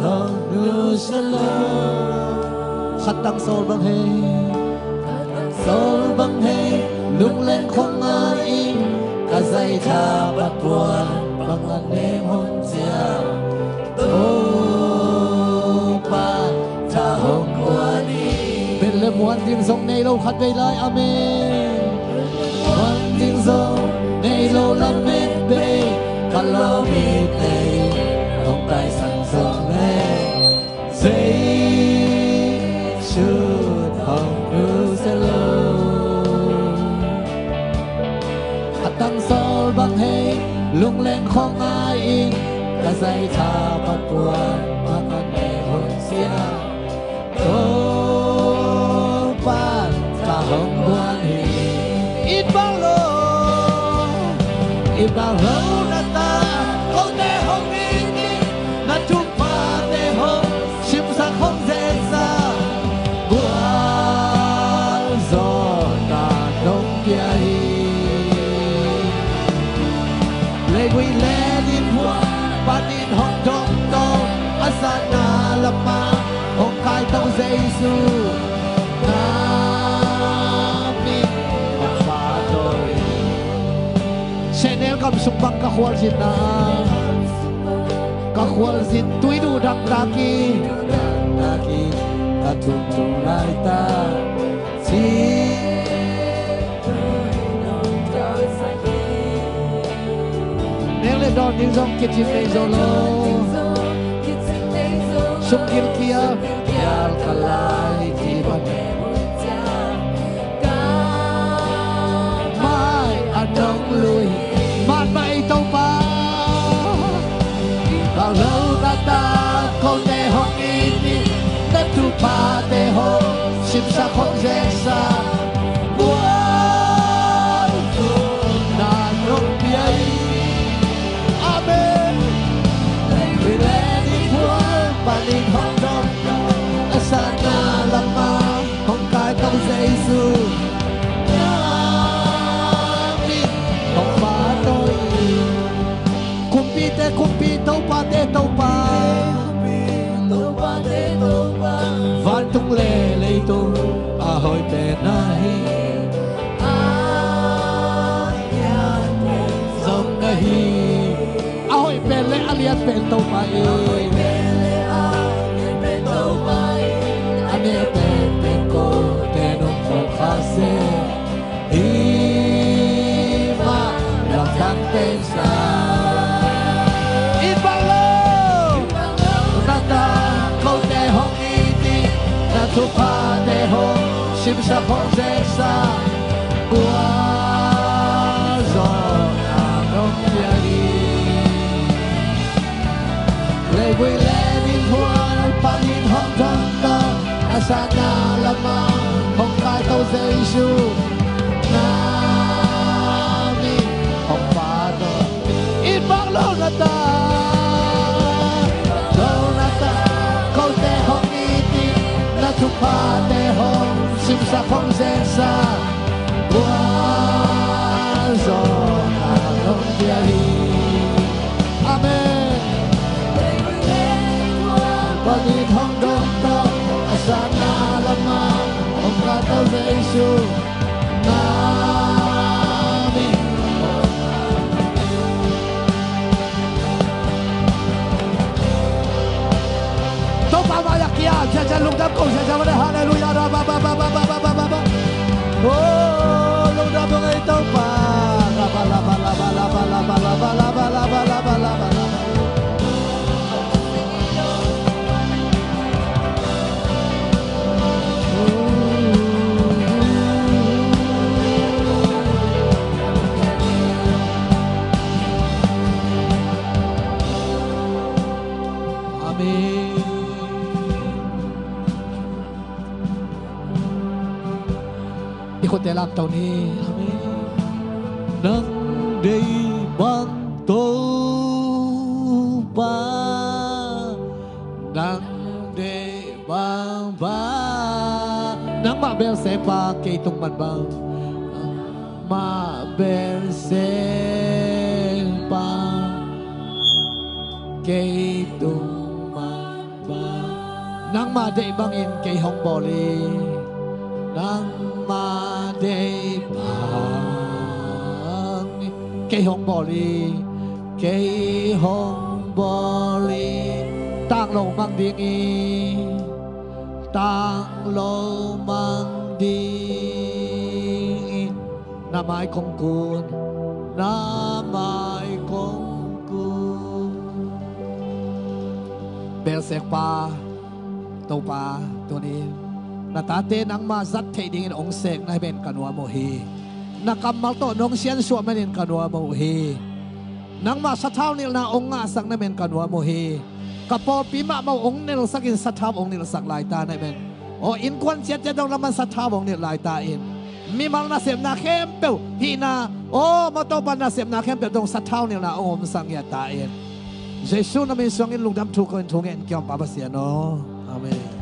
hong nusia lo. Khat tang sawl bang hei, khat tang sawl bang hei, lungleng khong ngai in, ka zaitha pat puan bang a nem hon cia. Topa tha hong kuan hi. Bethlehem muan ding zong nei lo khat vei lai, amen. Muan ding zong nei lo lamet bei, ka lawm i tei hong taisan zong le Jesu hong nusia lo. Khat tang sawl bang hei, lungleng khong ngai in, ka zaitha pat puan bang a nem hon cia. Topa tha hong kuan hi. It bang lo, it bang lo na ta, kote hong it in, na thuphate hong simsak hong zetsak, gualzawhna nong pia hi. Leivui le dinhmuan panin hong dong to, a zatna lamah hong kai to Jesu, na min hong phat to hi. Sehnel gam sung bang ka khualzinna, ka khualzin tui duh dangtak hi, ka thum thum laitak ci. Nek le dawn ding zong kicin nei zo lo. Sum gilkial, kial ka lai ci bang. Mai a dong lui, mat mai Topa. Bang lo na ta, kote hong it in, na thuphate hong simsak hong zetsak, gualzawhna nong pia hi. Amen. Leivui le dinhmuan panin hong dong to, a zatna lamah hong kai to Jesu, na min hong phat to hi. Kumpite Kumpi, Topate Topa, vantung le leitung a hoih pen na hi. A lian pen zong na hi. A hoih pen le a lian pen Topa in, a neu pen pen kote nong phawk kha seh. Hih mah lamdang pen sa. It bang lo. Thuphate hong simsak hong zeksa, kua zaw na nong pia hi. Leivui le min hual panin hong dong tawh, a satna lamah hong kaito Jesu, na min hong pha tawh. It bang lo na ta, lo na ta, kote hong it in, na thuphate hong simsak hong zeksa, kua zaw na nong pia hi. Amen. Panin hong dong tawh, a satna lamah hong kaito Jesu, na min. Topa mai-ah kiam, ciacia lungdam ko, ciacia mane, halleluiah, ra ba ba ba. Oh, lungdam ko ei Topa. Ra ba la ba la ba la ba la ba la ba. Amen. I khutte lamto ni. Amen. Nang deih bang Topa, nang deih bang Pa, nangmah belsek Pa, kei tung man bang, mah belsek Pa, kei tung man bang. Nangmah deih bangin kei hong bawl hi. Nangmah deih bangin kei hong bawl hi. Kei hong bawl hi. Tang lo mang ding hi. Tang lo mang ding hi. Na mai kong kun, na mai kong kun. Belsek Pa, Topa, tuni-in na tate nangmah zat theih dingin hong sek na hi manin ka nuam uh hi. Na kammal tawh nong siansuah manin ka nuam uh hi. Nangmah sathau nilhna hong ngahsak na hi manin ka nuam uh hi. Ka pawlpi mahmah uh hong nelsakin sathau hong nilhsak lai ta na hi manin. Aw, innkuan ciatciat dong laman sathau hong nilh lai ta in. Mimal nasepna khempeuh hihna, aw, mawtaw pan nasepna khempeuh dong sathau nilhna hong omsak ngiat ta in. Jesu na min suangin lungdam thu ko in thu ngen kiam Pa Pasian aw. Amen.